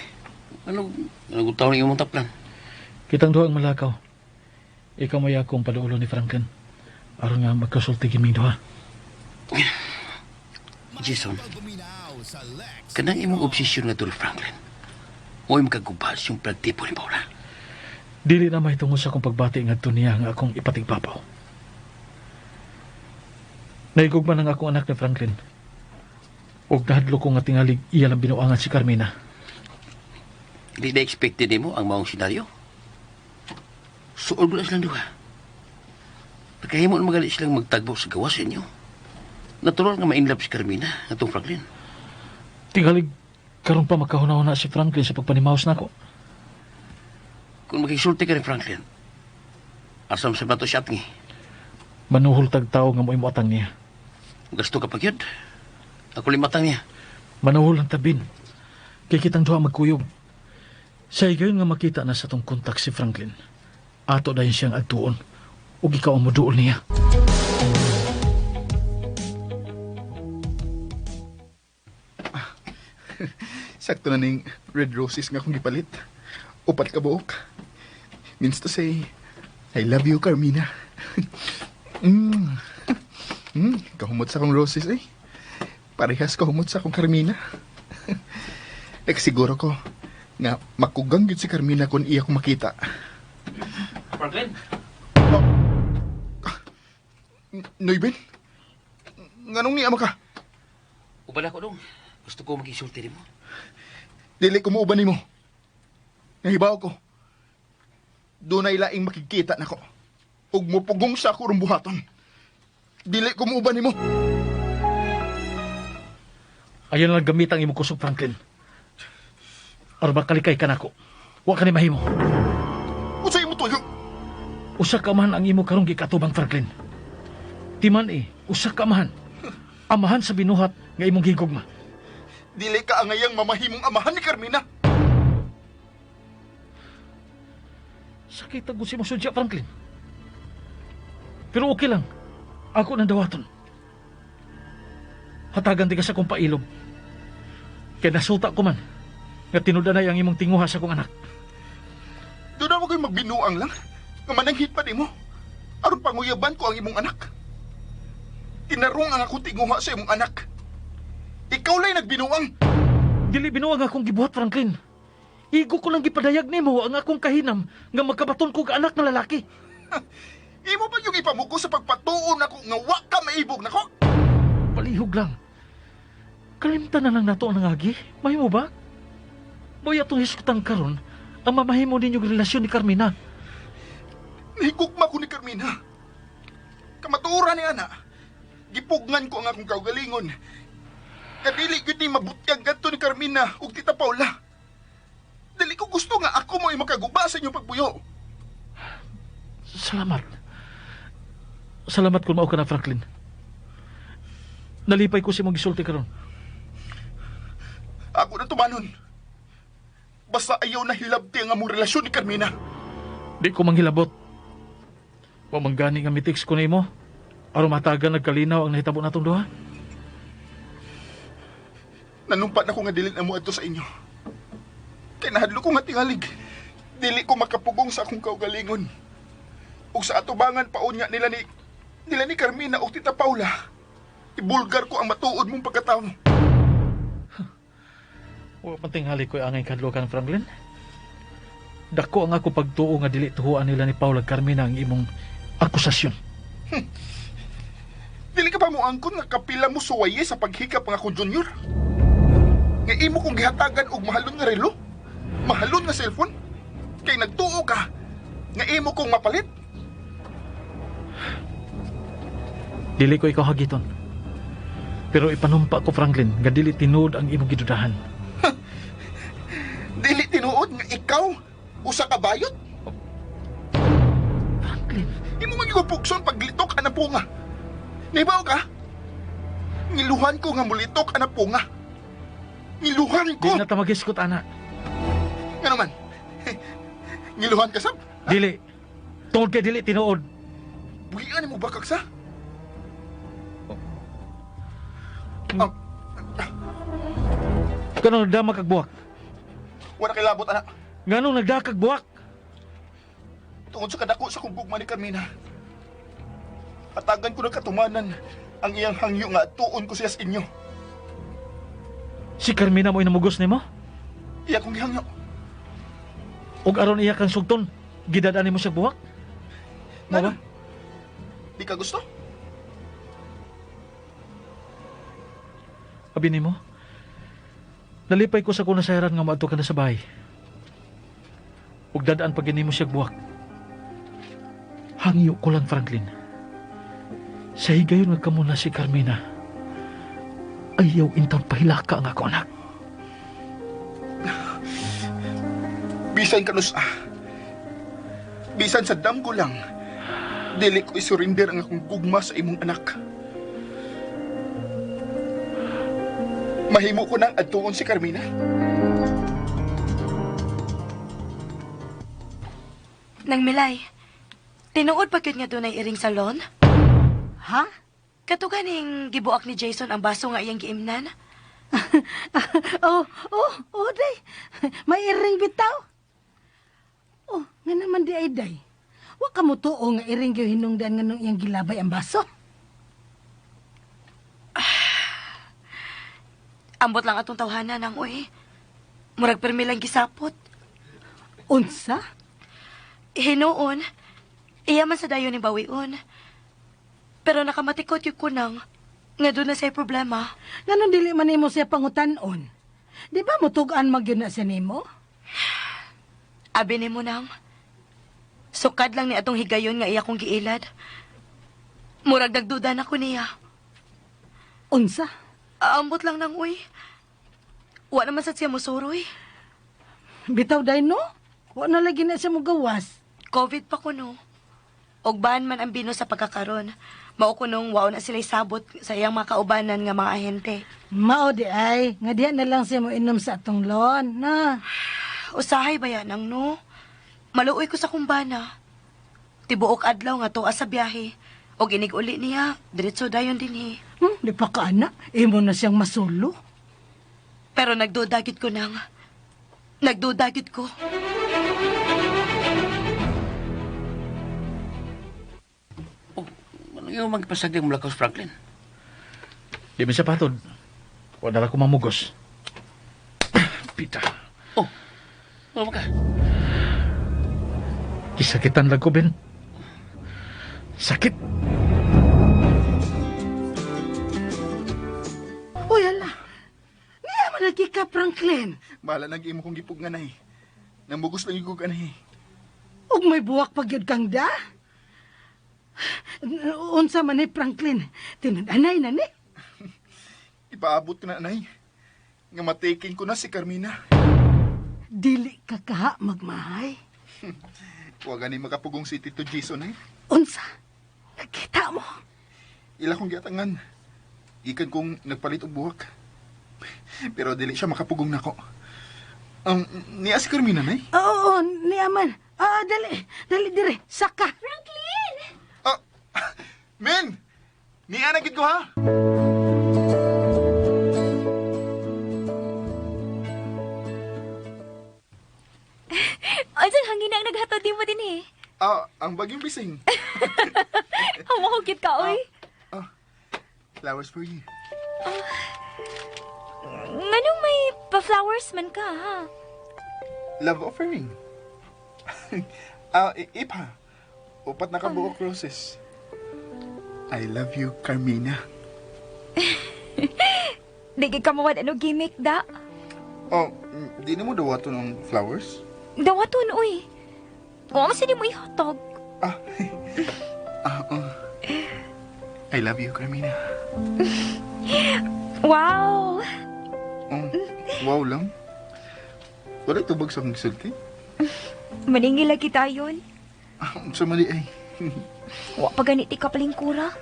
Ano, ano taon ng imong taplan? Kitang duha ang malakaw. Ikaw may akong padulo ni Franklin. Aron nga magkasulti kiming duha. Jason, kanang imong obsesyon nga tuli Franklin, mo'y makagubal siyang pagtipo ni Paula. Dili na mahitungod sa akong pagbati ngadto niya nga akong ipatigpapaw. Naigugma ng akong anak ni Franklin. Og nahadlo ko nga tingalig iya lang binuangan si Carmina. Di na expected nimo ang maong senaryo. Suod mo na silang duha. Pagkahimo na magali silang magtagbo sa gawas inyo. Natural nga ma-inlove si Carmina atong Franklin. Tingalig karon pa makahuna-huna si Franklin sa pagpanimaos nako. Kung makisulti ka ni Franklin, asam sa bato siya atngi. Manuhol tag tao nga mo'y moatang niya. Gasto ka pa gyud. Ako limatang niya. Manuhol ang tabin. Kay kitang duha magkuyog. Sa higayon nga makita na sa tong kontak si Franklin. Ato dayon siyang agtuon. Ug ikaw ang muduol niya. Sakto na ning red roses nga akong gipalit. Upat ka buok. Means to say, I love you, Carmina. mm. Kahumot sa akong roses eh. Parehas kahumot sa akong Carmina. Nagsiguro ko nga makugang gyud si Carmina kung iya ko makita. Franklin? Noybin? Nganong niya ka? Uban ako dong. Gusto ko makisulti nimo. Dili ko muuban nimo. Nahibaw ko. Dunay laing makikita nako. Ug mupugong sa ako rong buhaton. Dili ko muuban nimo. Ayaw na lang gamit ang imong kusog, Franklin. Aron makalikay ka nako. Wa ka ni mahimo. Unsay imo tuyo? Usa ka man ang imo karong gikatubang, Franklin. Timan eh, usa ka man. Amahan sa binuhat nga imong gigugma. Dili ka angayang mamahimong amahan ni Carmina. Sakit ang gusto mo sudya, Franklin. Pero okay lang. Ako nang dawaton. Hatagan di ka sa akong pailob. Kaya nasuta ko man. Nga tinudanay ang imong tinguha sa akong anak. Doon na mo kayo magbinuang lang. Nga mananghit pa nimo. Aron panguyaban ko ang imong anak. Tinarong ang akong tinguha sa imong anak. Ikaw lay nagbinuang. Dili binuang akong gibuhat, Franklin. Igo ko lang gipadayag nimo ang akong kahinam nga magkabaton ko anak na lalaki. Imo pa yung ipamugo sa pagpatuon nako nga wa ka maibog nako. Palihog lang. Kalimtan na lang nato ang nangagi. Mahimo ba? Boy, atong hisgutan karon ang mamahimo ninyong relasyon ni Carmina. Nahigugma ko ni Carmina. Kamatuoran ni ana. Gipugngan ko ang akong kaugalingon. Kadili gyud ni mabutyag gadto ni Carmina ug Tita Paula. Dili ko gusto nga ako mo'y makaguba sa inyong pagbuyo. Salamat. Salamat kung mao ka na, Franklin. Nalipay ko sa imong gisulti karon. Ako na tumanon. Basta ayaw na hilabti ang among relasyon ni Carmina. Di ko manghilabot. Wa man gani nga mitiks ko nimo. Aron matagan nagkalinaw ang nahitabo natong duha. Nanumpa na ko nga dili na mo adto sa inyo. Kay nahadlo ko nga tingalig. Dili ko makapugong sa akong kaugalingon. Ug sa atubangan paunya nila ni Carmina ug Tita Paula. Ibulgar ko ang matuod mong pagkatao. Wa man tingali ko angay kadlokan, Franklin. Dako ang ako pagtuo nga dili tuhuan nila ni Paula ug Carmina ang imong akusasyon. Dili ka pa mo angkon nga kapila mo suwaye sa paghikap ang akong junior. Nga imo kong gihatagan og mahalon nga relo, mahalon nga cellphone. Kay nagtuo ka nga imo kong mapalit. Dili ko ikaw hagiton. Pero ipanumpa ko, Franklin, nga dili tinuod ang imong gidudahan. Dili tinuod nga ikaw usa ka bayot. Franklin, Imo man gyud pugson paglitok anang punga. Nibaw ka? Ngiluhan ko nga mulitok ana punga. Ngiluhan ko. Di na ta magisgot, ana. Nga naman. Ngiluhan ka sab? Dili. Tungod kay dili tinuod. Buhian mo bakak sa? Ah, Kanong nagdama kag buwak? wala kay labot ana. Nganong nagdakag buwak? Tungod sa kadako sa kong gugma ni Carmina. Hatagan ko na katumanan ang iyang hangyo nga atuon ko siya sa inyo. Si Carmina mo inamugos nimo? Iya kong gihangyo. Og aron iya kang sugton, gidad-an nimo siya buwak? Mo ba? Ngano? Di ka gusto? Abi nimo. Nalipay ko sa kuna sayran nga moadto ka na sa bahay. Ug dad-an pag nimo siya buwak. Hangyo ko lang, Franklin. Sa higayon nga kamo na si Carmina. Ayaw intang pahilaka ang ako anak. Bisan kanus ah. Bisan sa damgo lang. Dili ko isurrender ang akong gugma sa imong anak. Mahimo ko nang adtuon si Carmina. Nang Milay, tinuod pa gyud nga dunay iring salon? Ha? Katuganing gibuak ni Jason ang baso nga iyang giimnan? Oh, day. May iring bitaw. Oh, nga naman di ay day. Wa ka mo tuo nga iring gyud hinungdan nga nung iyang gilabay ang baso. Ambot lang atong tawhana nang uy. Murag permi lang gisapot. Unsa? Hinuon, iya man sa dayon ni bawion. Pero nakamatikot yung kunang, nga doon na sa'y problema. Nganong dili man nimo siya pangutan-on? Di ba mutug-an magyud na siya nimo? Abi ni mo nang, sukad lang ni atong higayon nga iya kong giilad. Murag nagduda na ko niya. Unsa? Aambot lang nang uy. Wa naman sa siya musuroy. Bitaw day no? Wa na lagi na siya mugawas. COVID pa kuno. Og ban man ang bino sa pagkakaron. Mao kunong wao na sila'y sabot sa iyang mga kaubanan nga mga ahente. Mao di ay, nga diha na lang siya mo inom sa atong lon, na. Usahay ba yan ang no? Maluoy ko sa kumbana. Tibuok adlaw nga tuwa sa biyahe. Og inig uli niya, diretso dayon dinhi. Di pa ka ana, imo na siyang masulo. Pero nagduda gid ko nang. Nagduda gid ko. Oh, ano yung magpasagdi mo lakos, Franklin? Di man siya patod. Wa na lang ko mamugos. Pita. Oh, ano ba ka? Gisakitan lang ko, Ben. Sakit. Uy, ala. Niya man lagi ka, Franklin. Bahala nag imo kong gipugnan ay. Namugos lang yung anay. Ug may buwak pag yun kang da. Unsa man ni Franklin, tinud-anay na ni. Ipaabot ko na anay. Nga matiking ko na si Carmina. Dili ka kaha magmahay. Wa gani makapugong si Tito Jason ay. Unsa? Nakita mo? Ila kong giatangan. Ikan kong nagpalit og buhok. Pero dili siya makapugong nako. Niya si Carmina nay. Oo, niya man. Ah, dali, dali dire, saka. Franklin! Ah, Min! Niya na gid ko ha. Unsang hangin ang naghatod nimo din eh? Ah, ang bagyong bising. Amo cute ka oy. Ah, flowers for you. Nganong may pa-flowers man ka ha? Love offering. Ipa. Upat na kabuok roses. I love you, Carmina. Di gid ka mawad ano gimmick da. Oh, di na mo dawato ng flowers? Dawaton oy. Wa man sa mo ihatag. Ah, ah, oh. I love you, Carmina. Wow. Oh, wow lang. Wala tubag sa akong gisulti. Maningil lagi tayon. Ah, sa mali ay. Wa pa ganit ka palingkura.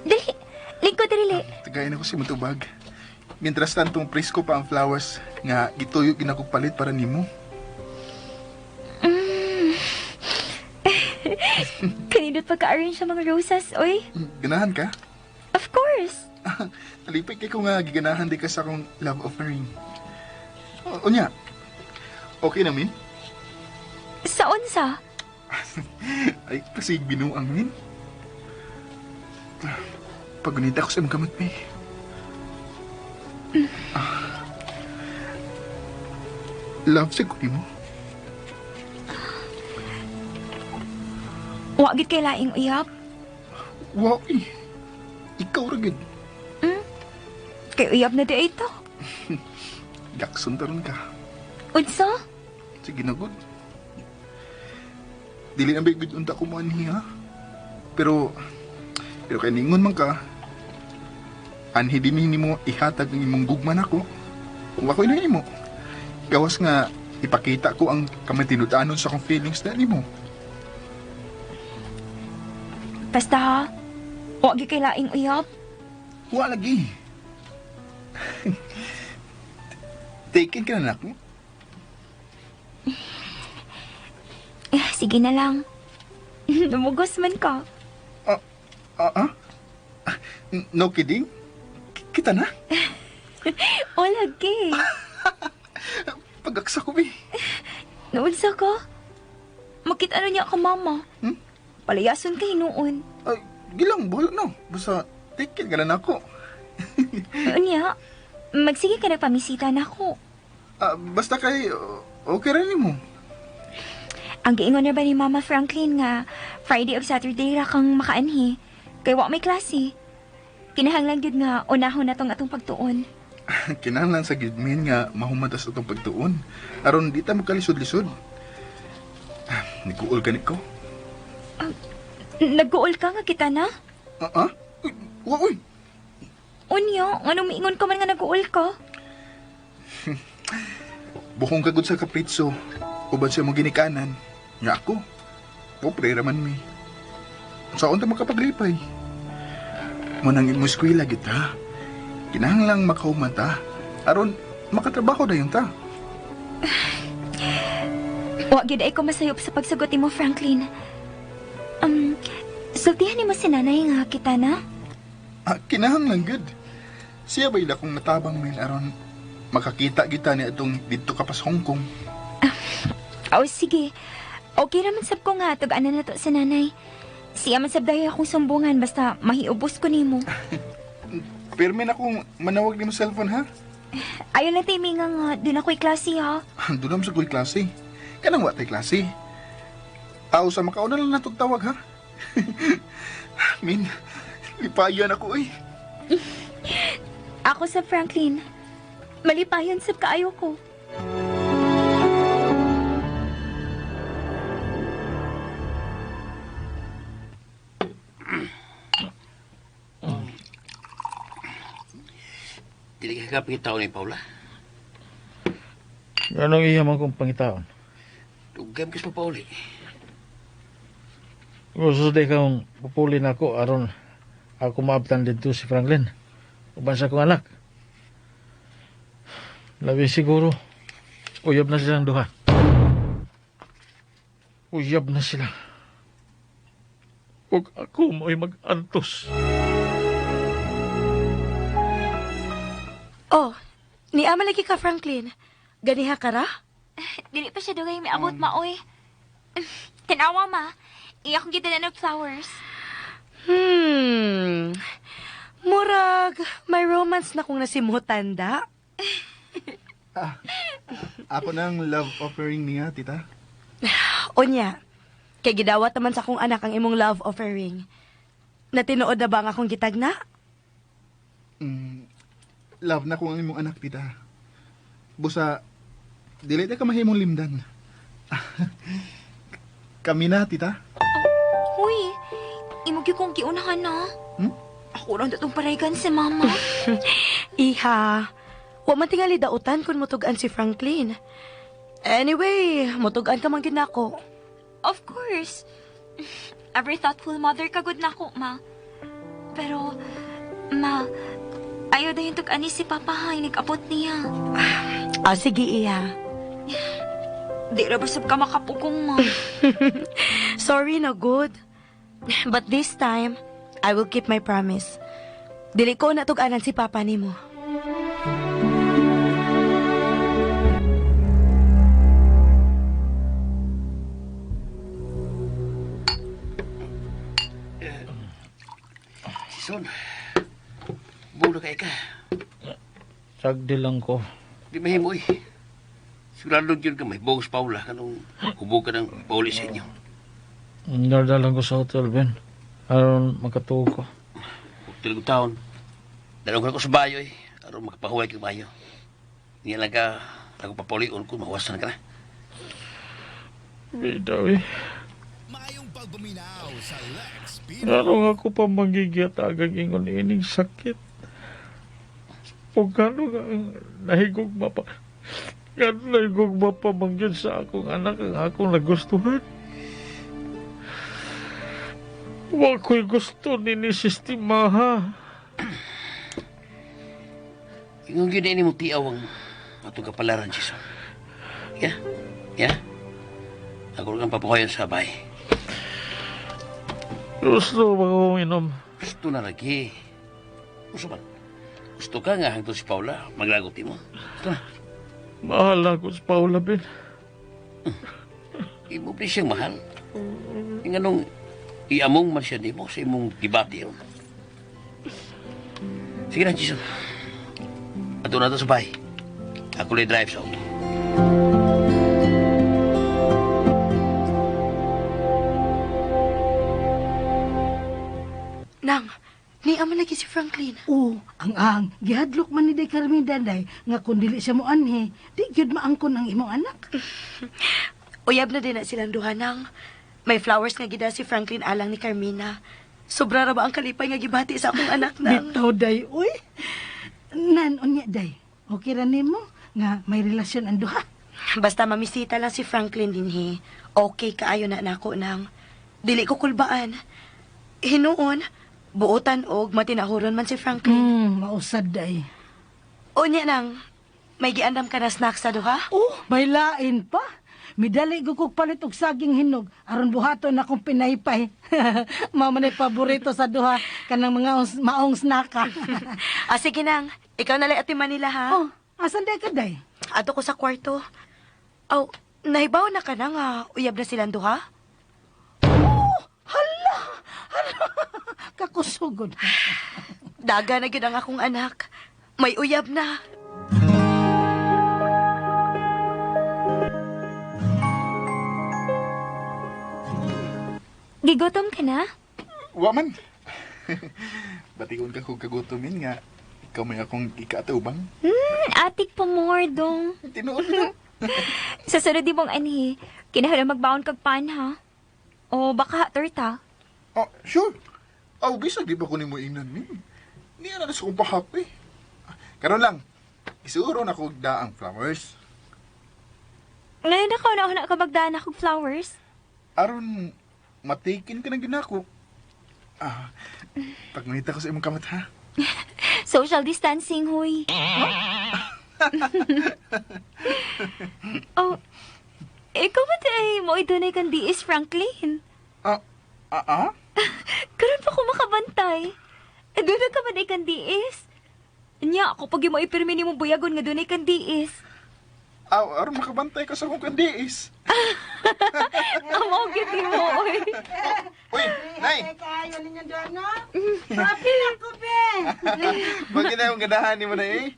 Dali. Lingkod dili. Tagayin ako si Mutubag. Mientras tanto, presko pa ang flowers nga gituyo ginakong palit para nimo. Kanindot pagka-arrange sa mga rosas, oy. Ganahan ka? Of course. Alipay kay ko nga giganahan di ka sa akong love offering. O, unya. Okay na, min? Sa unsa? Ay, kasi binuang, min. Pagunita ko sa imong kamot, mi. Ah. Love sa ko mo. Wa gid kay laing uyab. Wow, eh. Ikaw ra gid. Kay uyab na di ay to. Gakson taron ka. Unsa? Sige na, good. Dili na ba good unta ko mo anhi, ha? Pero, pero kay ningon man ka, anhi din nimo ihatag ang imong gugma nako. Wa ko na nimo. Gawas nga ipakita ko ang kamatinud-anon sa akong feelings na nimo. Basta ha. Wa gid kay laing uyab. Wa lagi. Taken ka na nako. Eh, sige na lang. Namugos man ka. Ah, ah? Ah, No kidding? Kita na? O lagi. Pagaksa ko, bi. Naunsa ka? Makita na niya ka, mama. Hmm? Palayason kay noon. Ay, gilang, bahala na. Basta, taken ka na nako. Unya, magsige ka na pamisita na ako. Ah, basta kay, okay rin mo. Ang giingon na ba ni Mama Franklin nga Friday of Saturday ra kang makaanhi. Kay wa may klase. Kinahanglan gyud nga unahon na tong atong pagtuon. Kinahanglan sa gidmin nga mahumatas atong pagtuon. Aron di ta magkalisod-lisod. Ah, niguol gani ko. Nag-uol ka nga kita na? Ah, ah? Uy, wa, uy. Unya, ngano miingon ka man nga nag-uol ka? Bukong kagod sa kapritso. Uban siya mo ginikanan. Nga ako. Pobre raman mi. Saan ta makapaglipay? Manang imo eskwela kita. Kinahanglang makahuman ta. Aron makatrabaho dayon ta. Wa gyud ay ko masayop sa pagsagot nimo, Franklin. Sultihan nimo si nanay nga kita na? Ah, kinahanglan gud. Siya ba ila kong natabang min aron makakita kita ni atong didto ka pa sa Hong Kong. Oh, sige. Okay raman sab ko nga tug-anan na to sa nanay. Siya man sab dayo akong sumbungan basta mahiubos ko nimo. Pirmi na kong manawag nimo cellphone ha. Ayo lang tay nga nga dun ako'y klase ha. Doon naman sa ko'y klase. Kanang wa tay klase. Aw sa makauna lang natog tawag ha. Min, lipayan ako eh. Ako sa Franklin. Malipayon sab kaayo ko. Dili ka kapangitaon ni Paula. Anong iya man kong pangitaon? Dugay mo kas papauli. Gusto di kang pupuli na ako aron ako maabtan dito si Franklin. Uban sa akong anak. Labi siguro, uyab na silang duha. Uyab na sila. Huwag ako mo'y mag-antos. Oh, niama lagi ka, Franklin. Ganiha ka ra? Dili pa siya dugay miabot maoy. Tanawa ma. Iya akong gidala ng flowers. Murag, may romance na kung nasimutan da. Ako nang love offering niya, tita. Onya, kay gidawat naman sa akong anak ang imong love offering. Natinood na ba ang akong gitagna? Mm, love na ko ang imong anak, tita. Busa, dili ta ka mahimong limdan. Kami na, tita. Huy, imo gyud kong giunahan na. Hmm? Ako lang datong paraygan si mama. Iha, wa man tingali dautan kung mutugan si Franklin. Anyway, mutugan ka man gyud nako. Of course. Every thoughtful mother kagud na ako, ma. Pero, Ma, ayaw dayon tag-ani si Papa ha, nag-abot niya. Ah, sige, iya. Di ra ba sab ka makapugong, ma? Sorry na good. But this time, I will keep my promise. Dili ko na tug-anan si Papa nimo. Sison, bulo kay ka. Sagdi lang ko. Di mahimo eh. Sigurado yun ka may bogus Paula kanong hubog ka ng pauli sa inyo. Dardalan ko sa hotel, Ben. Aron makatuog ko. Hotel ko taon. Dalawang ka ko sa bayo eh. Aron makapahuway kang bayo. Niya lang ka, ako papaulion ko, mahuwasan ka na. Bitaw eh. Lalo ako pa magigyatagag ingon ining sakit. Kung gano'n nga ang nahigugma pa. Gano'n nahigugma pa mangyud sa akong anak ang akong nagustuhan. Wa ko'y gusto nini sistema ha. Ingon yun ini mo tiaw ang atong kapalaran, Sison. Ya? Ya? Ako lang ang papahuwayan sa bahay. Gusto ba akong inom? Gusto na lagi. Gusto man. Gusto ka nga hangtod si Paula, maglagot mo. Gusto na. Mahal ako sa Paula, Ben. Imo pa siyang mahal. Yung anong iamong man siya nimo sa imong gibati. Sige na, Jason. Ato na to sa bahay. Ako lang drive sa auto. Nang, niya man lagi si Franklin. Oo, ang gihadlok man ni Day Carmina day nga kung dili siya moanhi, di gyud maangkon ang imong anak. Uyab na din na silang duha, Nang. May flowers nga gida si Franklin alang ni Carmina. Sobra ra ba ang kalipay nga gibati sa akong anak, Nang? Bitaw day, uy. Nan unya day. Okay ra nimo nga may relasyon ang duha. Basta mamisita lang si Franklin dinhi. Okay kaayo na nako nang. Dili ko kulbaan. Hinuon, buotan og matinahuron man si Franklin. Mausad day. Unya nang, may giandam ka na snacks sa duha? Oh, may lain pa. Midali ko kog palit og saging hinog aron buhaton akong pinaypay. Mao man ay paborito sa duha kanang mga maong snacka. Ah, sige nang, ikaw na lang ati Manila ha. Oh, asan day ka day? Ato ko sa kwarto. Aw, nahibaw na ka na nga, uyab na silang duha? Oh, hala! Hala! Kakusugod. Daga na gyud ang akong anak. May uyab na. Gigotom ka na? Wa man. Batikon ka kung kagutomin nga. Ikaw may akong ikaatubang. Atik pa more, dong. Tinuod na. Sa sunod di mong anhi, kinahanglan magbaon kag pan, ha? O baka torta. Oh, sure. Aw, bisag di ba ko nimo ingnan min? Niya na sa kong pahappy. Karon lang, isuro na ko daang flowers. Ngayon ako na ka magdaan akong flowers. Aron matikin ka na ginako. Ah, pagmanita ko sa imong kamot ha. Social distancing, huy. Oh, ikaw ba ay mo idunay kang DS Franklin? Ah, ah, ah? Karon pa ko makabantay. Doon ka man ay kang DS. Nya, ako pag mo ipirmi ni mo buyagon nga dunay kang DS. Aw, aron makabantay ka sa akong kandiis. Amo gyud mo, oy. Uy, nay! Kayo ninyo doon, no? Papi ako, be! Bagay na yung ganahan ni mo na eh.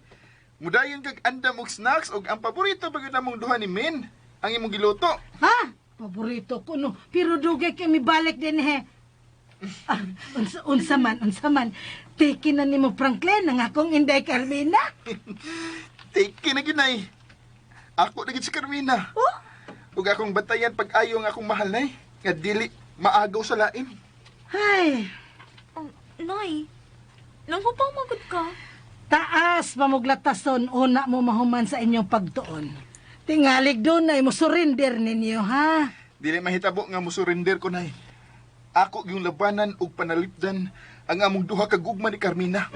Mudayon kag andam og snacks og ang paborito bagay na mong duha ni Min, ang imong giluto. Ha? Paborito ko, no? Pero dugay kami balik din, he. Ah, unsa man. Tiki na nimo Franklin ang akong Inday Carmina. Take na ginay. Ako na gid si Carmina. Oh? Ug akong batayan pag-ayo nga akong mahal nay, nga dili maagaw sa lain. Ay, Oh, Nay, nang hupang magod ka. Taas pamuglatason una mo mahuman sa inyong pagtuon. Tingalig doon ay mo surrender ninyo, ha? Dili mahitabo nga mo surrender ko nay. Ako yung labanan ug panalipdan ang among duha ka gugma ni Carmina.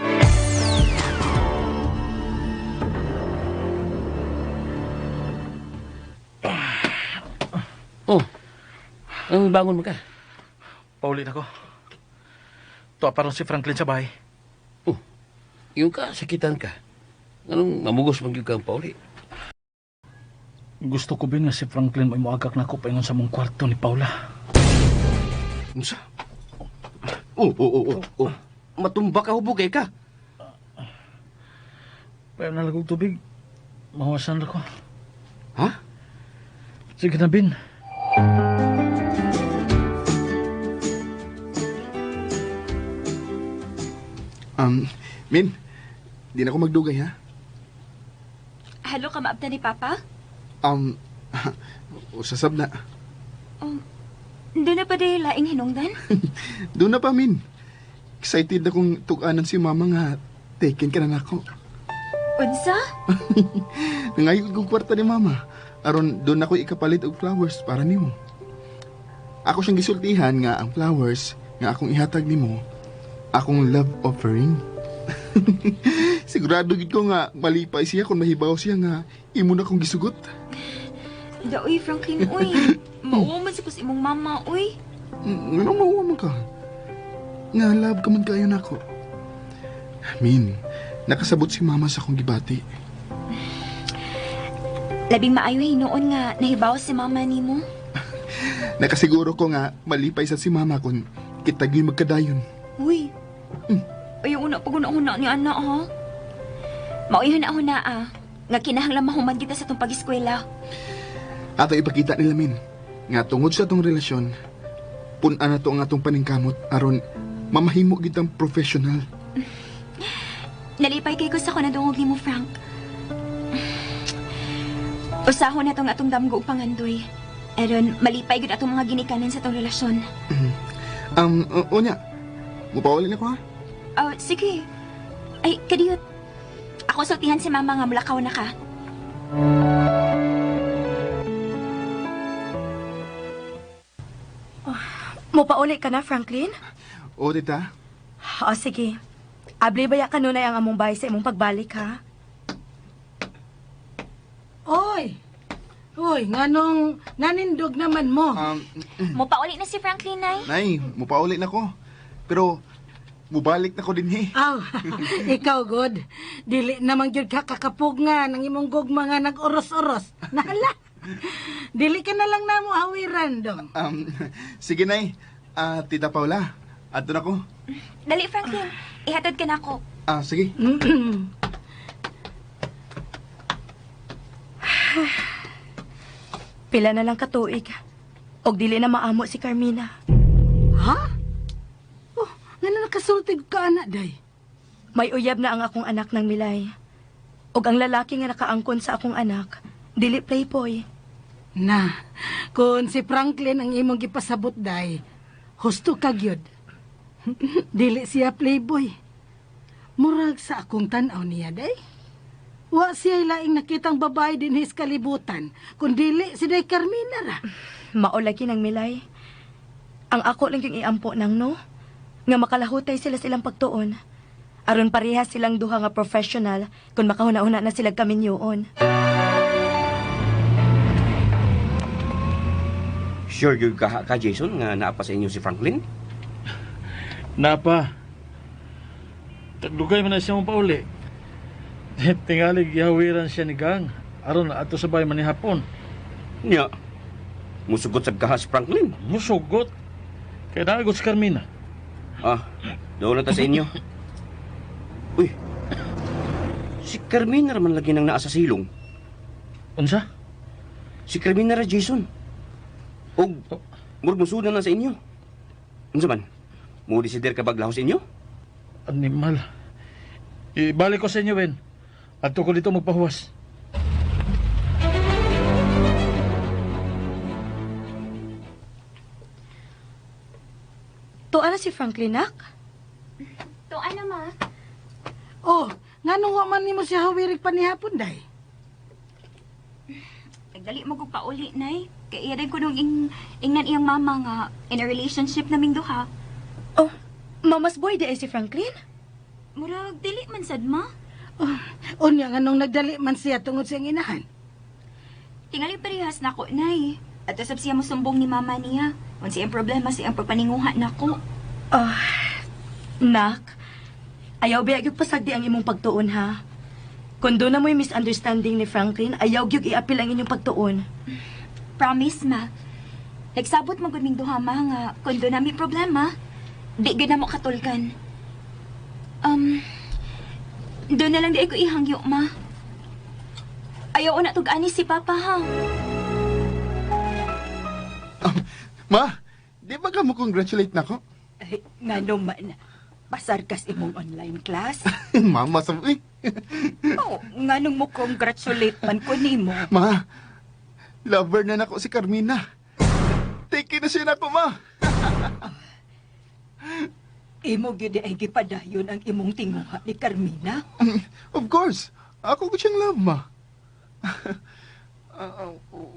Oh, ang bangon mo ka. Pauli na ko. Tuwa pa ron si Franklin sa bahay. Oh, yung ka, sakitan ka. Anong mamugos man gyud ka ang pauli? Gusto ko bin nga si Franklin may muagak na ako paingon sa mong kwarto ni Paula. Unsa? Oh. Matumba ka, hubog kay ka. Payo na lang tubig. Mahuwasan na ko. Ha? Sige na, Bin. Min, di na ako magdugay ha. Halo ka maabta ni Papa? Usasab na. Doon na pa dahil laing hinungdan? Doon na pa, Min. Excited akong tug-anan si Mama nga taken ka na nako. Unsa? Nangayod kong kwarta ni Mama. Aron doon ako ikapalit og flowers para nimo. Ako siyang gisultihan nga ang flowers nga akong ihatag nimo, akong love offering. Sigurado gid ko nga malipay siya kung mahibaw siya nga imo na kong gisugot. Daoy, Franklin, uy. Mauwa man sa kus imong mama, uy. Nganong mauwa man ka? Nga love ka man kayo nako. Min, nakasabot si Mama sa akong gibati. Labing maayo hinuon nga nahibaw si mama nimo. Nakasiguro ko nga malipay sa si Mama kung kita gyud magkadayon. Uy. Ayaw una pag una-una ni Ana, ha? Maoy huna-huna, ah. Nga kinahanglan mahuman kita sa tong pag-eskwela. Ato ipakita nila, Min, nga tungod sa atong relasyon, pun-an na to ang atong paningkamot aron mamahimo gitang professional. Nalipay kay ko sa kunadungog nimo, Frank. Usahon na tong atong damgo ug pangandoy. Aron malipay gud atong mga ginikanan sa atong relasyon. Unya, mupauli na ko ha? Oh, sige. Ay, kadiyot. Ako sultihan si mama nga mulakaw na ka. Mopauli ka na, Franklin? Oo, tita. O, sige. Abli baya kanunay ang among bahay sa imong pagbalik, ha? Oy! Uy, nganong nanindog naman mo? Mopauli na si Franklin, nay. Nay, mupauli na ko. Pero, mubalik na ko din eh. Aw, ikaw god. Dili namang gyud ka kakapog nga nang imong gugma nga nag-oros-oros. Nahala. Dili ka na lang namo hawiran dong. Sige, Nay. Tita Paula, adto na ko. Dali, Franklin. Ihatod ka na ako. Sige. Pila na lang katuig. Og dili na maamo si Carmina. Ha? Oh, ngano nakasulti ka ana day? May uyab na ang akong anak ng Milay. Og ang lalaki nga nakaangkon sa akong anak, dili playboy. Na, kung si Franklin ang imong gipasabot day, husto ka gyud. Dili siya playboy. Murag sa akong tan-aw niya day. Wa siya laing nakitang babae dinhi sa kalibutan, kun dili si Day Carmina ra. Mao lagi ng Milay. Ang ako lang yung iampo nang no, nga makalahutay sila silang pagtuon. Aron pareha silang duha nga professional kung makahuna-huna na sila kaminyoon. Sure gyud ka, ka Jason nga naa pa sa inyo si Franklin? Napa. Tagdugay man na siya mong pauli. Tingali gihawiran siya ni Gang. Aron ato sa bahay manihapon. Nya. Musugot sa kaha si Franklin. Musugot. Kaya naagot si Carmina. Doon na ta sa inyo. Uy. Si Carmina raman lagi nang naa sa silong. Unsa? Si Carmina ra, Jason. Og murag musudan na sa inyo. Unsa man? Mo desider ka baglahos sa inyo? Animal. Ibalik ko sa inyo, Ben. Adto ko dito magpahuwas. Tuan na si Franklin, nak? Tuan na, ma. Oh, nganong wa man nimo siya hawirig panihapon day? Nagdali mo kog pauli, Nay. Kay iya din ko nung ingnan iyang mama nga in a relationship naming duha. Oh, mama's boy di ay si Franklin? Murag dili man sad, ma. Oh, unya nga nung nagdali man siya tungod sa iyang inahan. Tingali parehas nako, Nay. At usab siya mosumbong ni mama niya. Unsa iyang problema sa iyang pagpaninguha nako. Oh, nak. Ayaw biya gyud pasagdi ang imong pagtuon ha. Kung doon na mo'y misunderstanding ni Franklin, ayaw gyud iapil ang inyong pagtuon. Promise, ma. Nagsabot mo gud ming duha, ma, nga kung doon nami problema, di gud na mo katulgan. Doon na lang di ko ihangyo, ma. Ayaw na tug-ani si Papa, ha? Ma, di ba ka mo congratulate nako? Ay, ngano man, pasar kas imong online class. Mama sa eh. Oh, nganong mo congratulate man ko nimo. Ma, lover na nako si Carmina. Take na siya nako, ma. Imo gyud ay gipadayon ang imong tinguha ni Carmina. Of course. Ako ko siyang love, ma.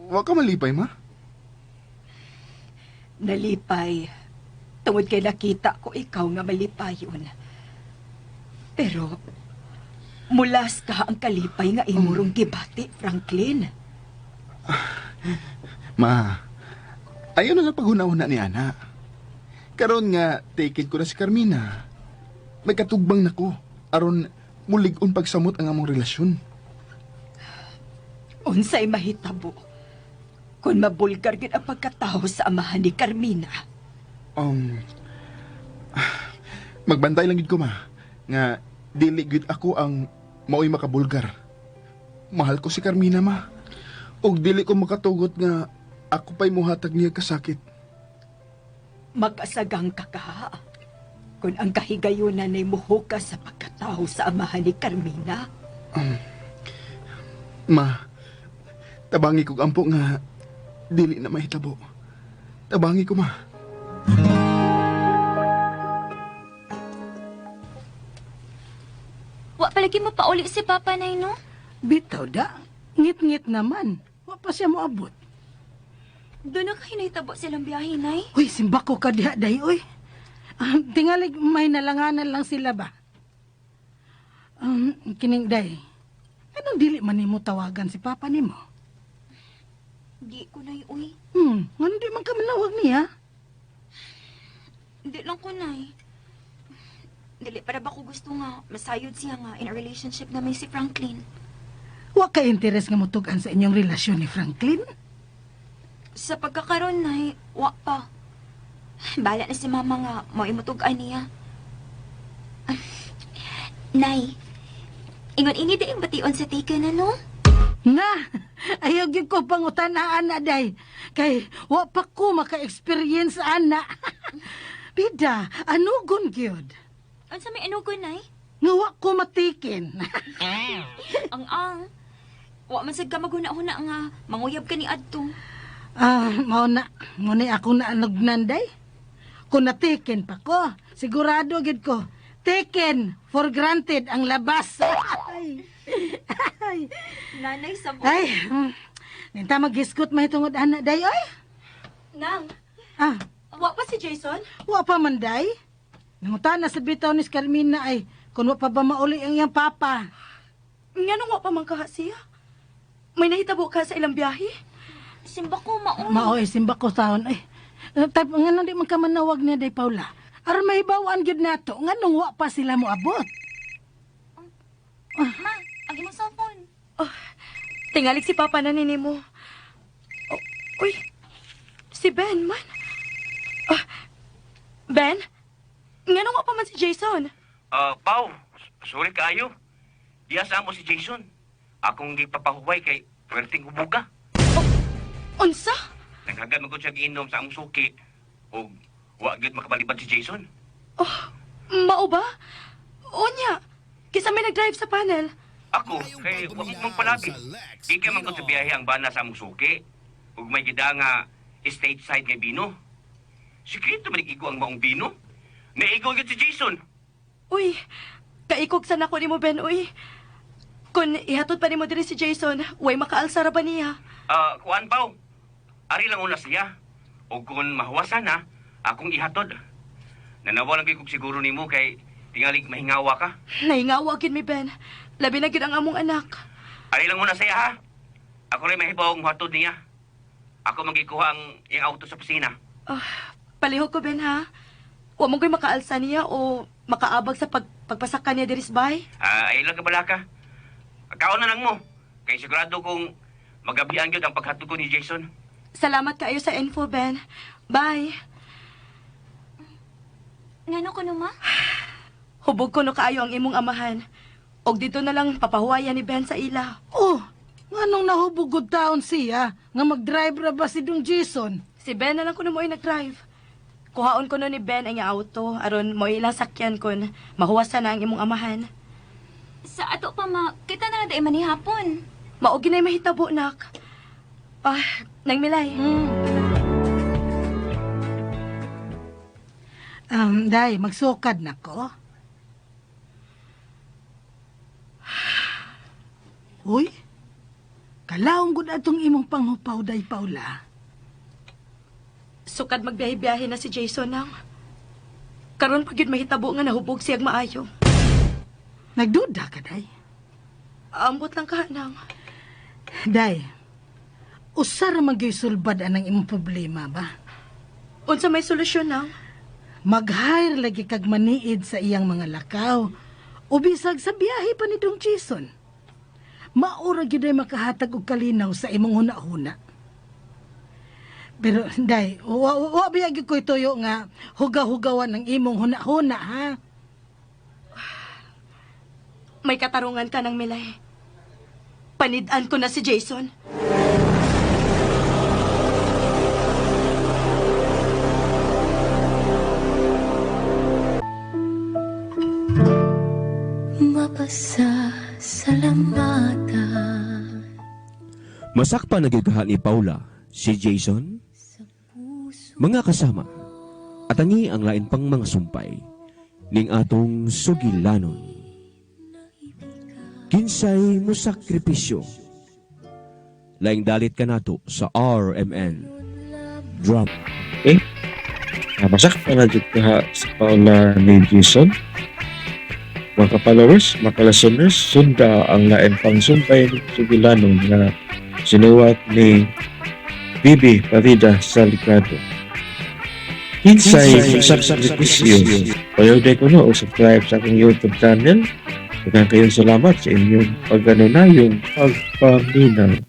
Wa ka malipay, ma. Nalipay. Tungod kay nakita ko ikaw nga malipayon. Pero mulas ka ang kalipay nga imong gibati, Franklin. Ma, ayaw na lang paghuna-huna ni Ana. Karon nga, take it ko na si Carmina. May katugbang na ko. Aron, mulig-on pagsamot ang among relasyon. Unsay mahitabo kung mabulgar gid ang pagkatawo sa amahan ni Carmina. Magbantay lang gid ko, ma. Nga, dili gid ako ang maoy makabulgar. Mahal ko si Carmina, ma. Og dili ko makatugot nga ako pa'y muhatag niya kasakit. Makasagang ka kaha. Kung ang kahigayunan ay muhukas sa pagkatao sa amahan ni Carmina. Ma, tabangi kog ampo nga dili na mahitabo. Tabangi ko, ma. Wa palagi mo pauli si Papa, Nay, no? Bitaw da, ngit-ngit naman. Wa pa siya moabot. Doon na kayo nahitabo silang biyahe, Nay. Uy, simbako ka diha day, uy. Tingalig may nalanganan lang sila ba? Kining day, anong dili man nimo tawagan si Papa nimo? Di ko, Nay, uy. Ngano di man ka manawag niya? Di lang ko, Nay. Dili para ba ko gusto nga masayod siya nga in a relationship namin si Franklin. Wa ka interes nga mutug-an sa inyong relasyon ni Franklin? Sa pagkakaroon, Nay, wa pa. Bala na si Mama nga mo imutug-an niya. Nay, ingon ini di ang bation sa Taken, ano? Na, ayaw gyud ko pangutan-aan na day. Kay wa pa ko maka-experience ana. Bida, anugon gyud. Unsa may anugon, Nay? Nga wa ko matikin. Ang ang. Wa man sad ka maghuna-huna nga manguyab ka ni adto. Mao na, mao ni ako na anugnan day. Kung natikin pa ko, sigurado gid ko, taken for granted ang labas. Ay. Ay. Nanay sa Ay, ninta maghisgot mahitungod ana day oy. Nang, Ah, wa pa si Jason? wa pa man day. Nangutana sa bitaw ni Carmina ay kung wa pa ba mauli ang iyang papa. Nganong wa pa man kaha siya? May nahitabo ka sa ilang biyahe? Simba ko maoy. Maoy simba ko taon ay. Type nganong di man ka manawag niya day Paula. Aron mahibaw-an gyud nato nganong wa pa sila moabot. Ma, ang imong cellphone. Oh, tingalig si Papa na nini mo. Oh, uy, si Ben man. Ah, Ben? Nganong wa pa man si Jason? Pau, sorry kaayo. Diya sa amo si Jason. Akong gipapahuway kay perting hubuga. Oh, unsa? Naghagan man ko siya giinom sa among suki. Og wa gyud makabalibad si Jason. Oh, mao ba? Unya, kisa may nag-drive sa panel. Ako, kay wa mo mang palabi. Di kay man ko sa biyahe ang bana sa among suki. Ug may gida nga stateside kay Bino. Sikreto man igo ang maong Bino. Naigo gyud si Jason. Uy, kaikog sa nako nimo Ben, uy. Kung ihatod pa nimo diri si Jason, way makaalsa ra ba niya? Kuan Pau. Ari lang una siya. O kung mahuwasan na, akong ihatod. Nanawa lang kay kog siguro nimo kay tingalig mahingawa ka. Nahingawa gid mi, Ben. Labi na gid ang among anak. Ari lang una siya ha. Ako rin mahibaw ang hatod niya. Ako magikuha ang iyang auto sa opisina. Ah, palihog ko, Ben, ha? Wa mo ko'y makaalsa niya o makaabag sa pagpasaka niya diri sa bahay. Ah, ay lang ka bala ka. Kaon na lang mo. Kay sigurado kong magabian gyud ang paghatod ko ni Jason. Salamat kaayo sa info, Ben. Bye. Ngano ko no, ma? Hubog ko no kaayo ang imong amahan. Og dito na lang papahuwayan ni Ben sa ila. Oh, nganong nahubog taon siya nga mag-drive ra ba si Dong Jason? Si Ben na lang kuno mo'y nag-drive. Kuhaon ko no ni Ben ang iyang auto aron mo ilang sakyan kun mahuwasan na ang imong amahan. Sa ato pa, ma, kita na lang dai man ni hapon. Mao ginay mahitabo nak. Ah, nang Milay. Day, magsukad na ko. Uy, kalaong gud atong imong panghupaw, Day Paula. Sukad magbiyahe-biyahe na si Jason nang. Karon pa gyud mahitabo nga nahubog siyag maayo. Nagduda ka, Day? Ambot lang ka nang. Day, usa ra man gyud sulbad anang imong problema ba? Unsa may solusyon nang? Mag-hire lagi kag maniid sa iyang mga lakaw. O bisag sa biyahe pa ni Dong Jason. Maura gyud ay makahatag og kalinaw sa imong huna-huna. Pero, Day, wa biya gyud ko'y tuyo nga hugaw-hugawan ang imong huna-huna, ha? May katarungan ka ng Milay. Panid-an ko na si Jason. Mapasasalamatan. Masakpan na gyud kaha ni Paula si Jason. Mga kasama, atangi ang lain pang mga sumpay ning atong sugilanon. Kinsay mo sakripisyo? Laing dalit kanato sa RMN Drama. Okay. Masakpan na jud kaha sa Paula ni Jason. Mga followers, mga listeners, sunda ang lain pang sumpay ni sugilanon nga sinuwat ni Bibi Parida Salgado. Kinsay sakripisyo. Payo ko no o subscribe sa akong YouTube channel. Daghang kayong salamat sa inyong pagano na yung pagpaminaw.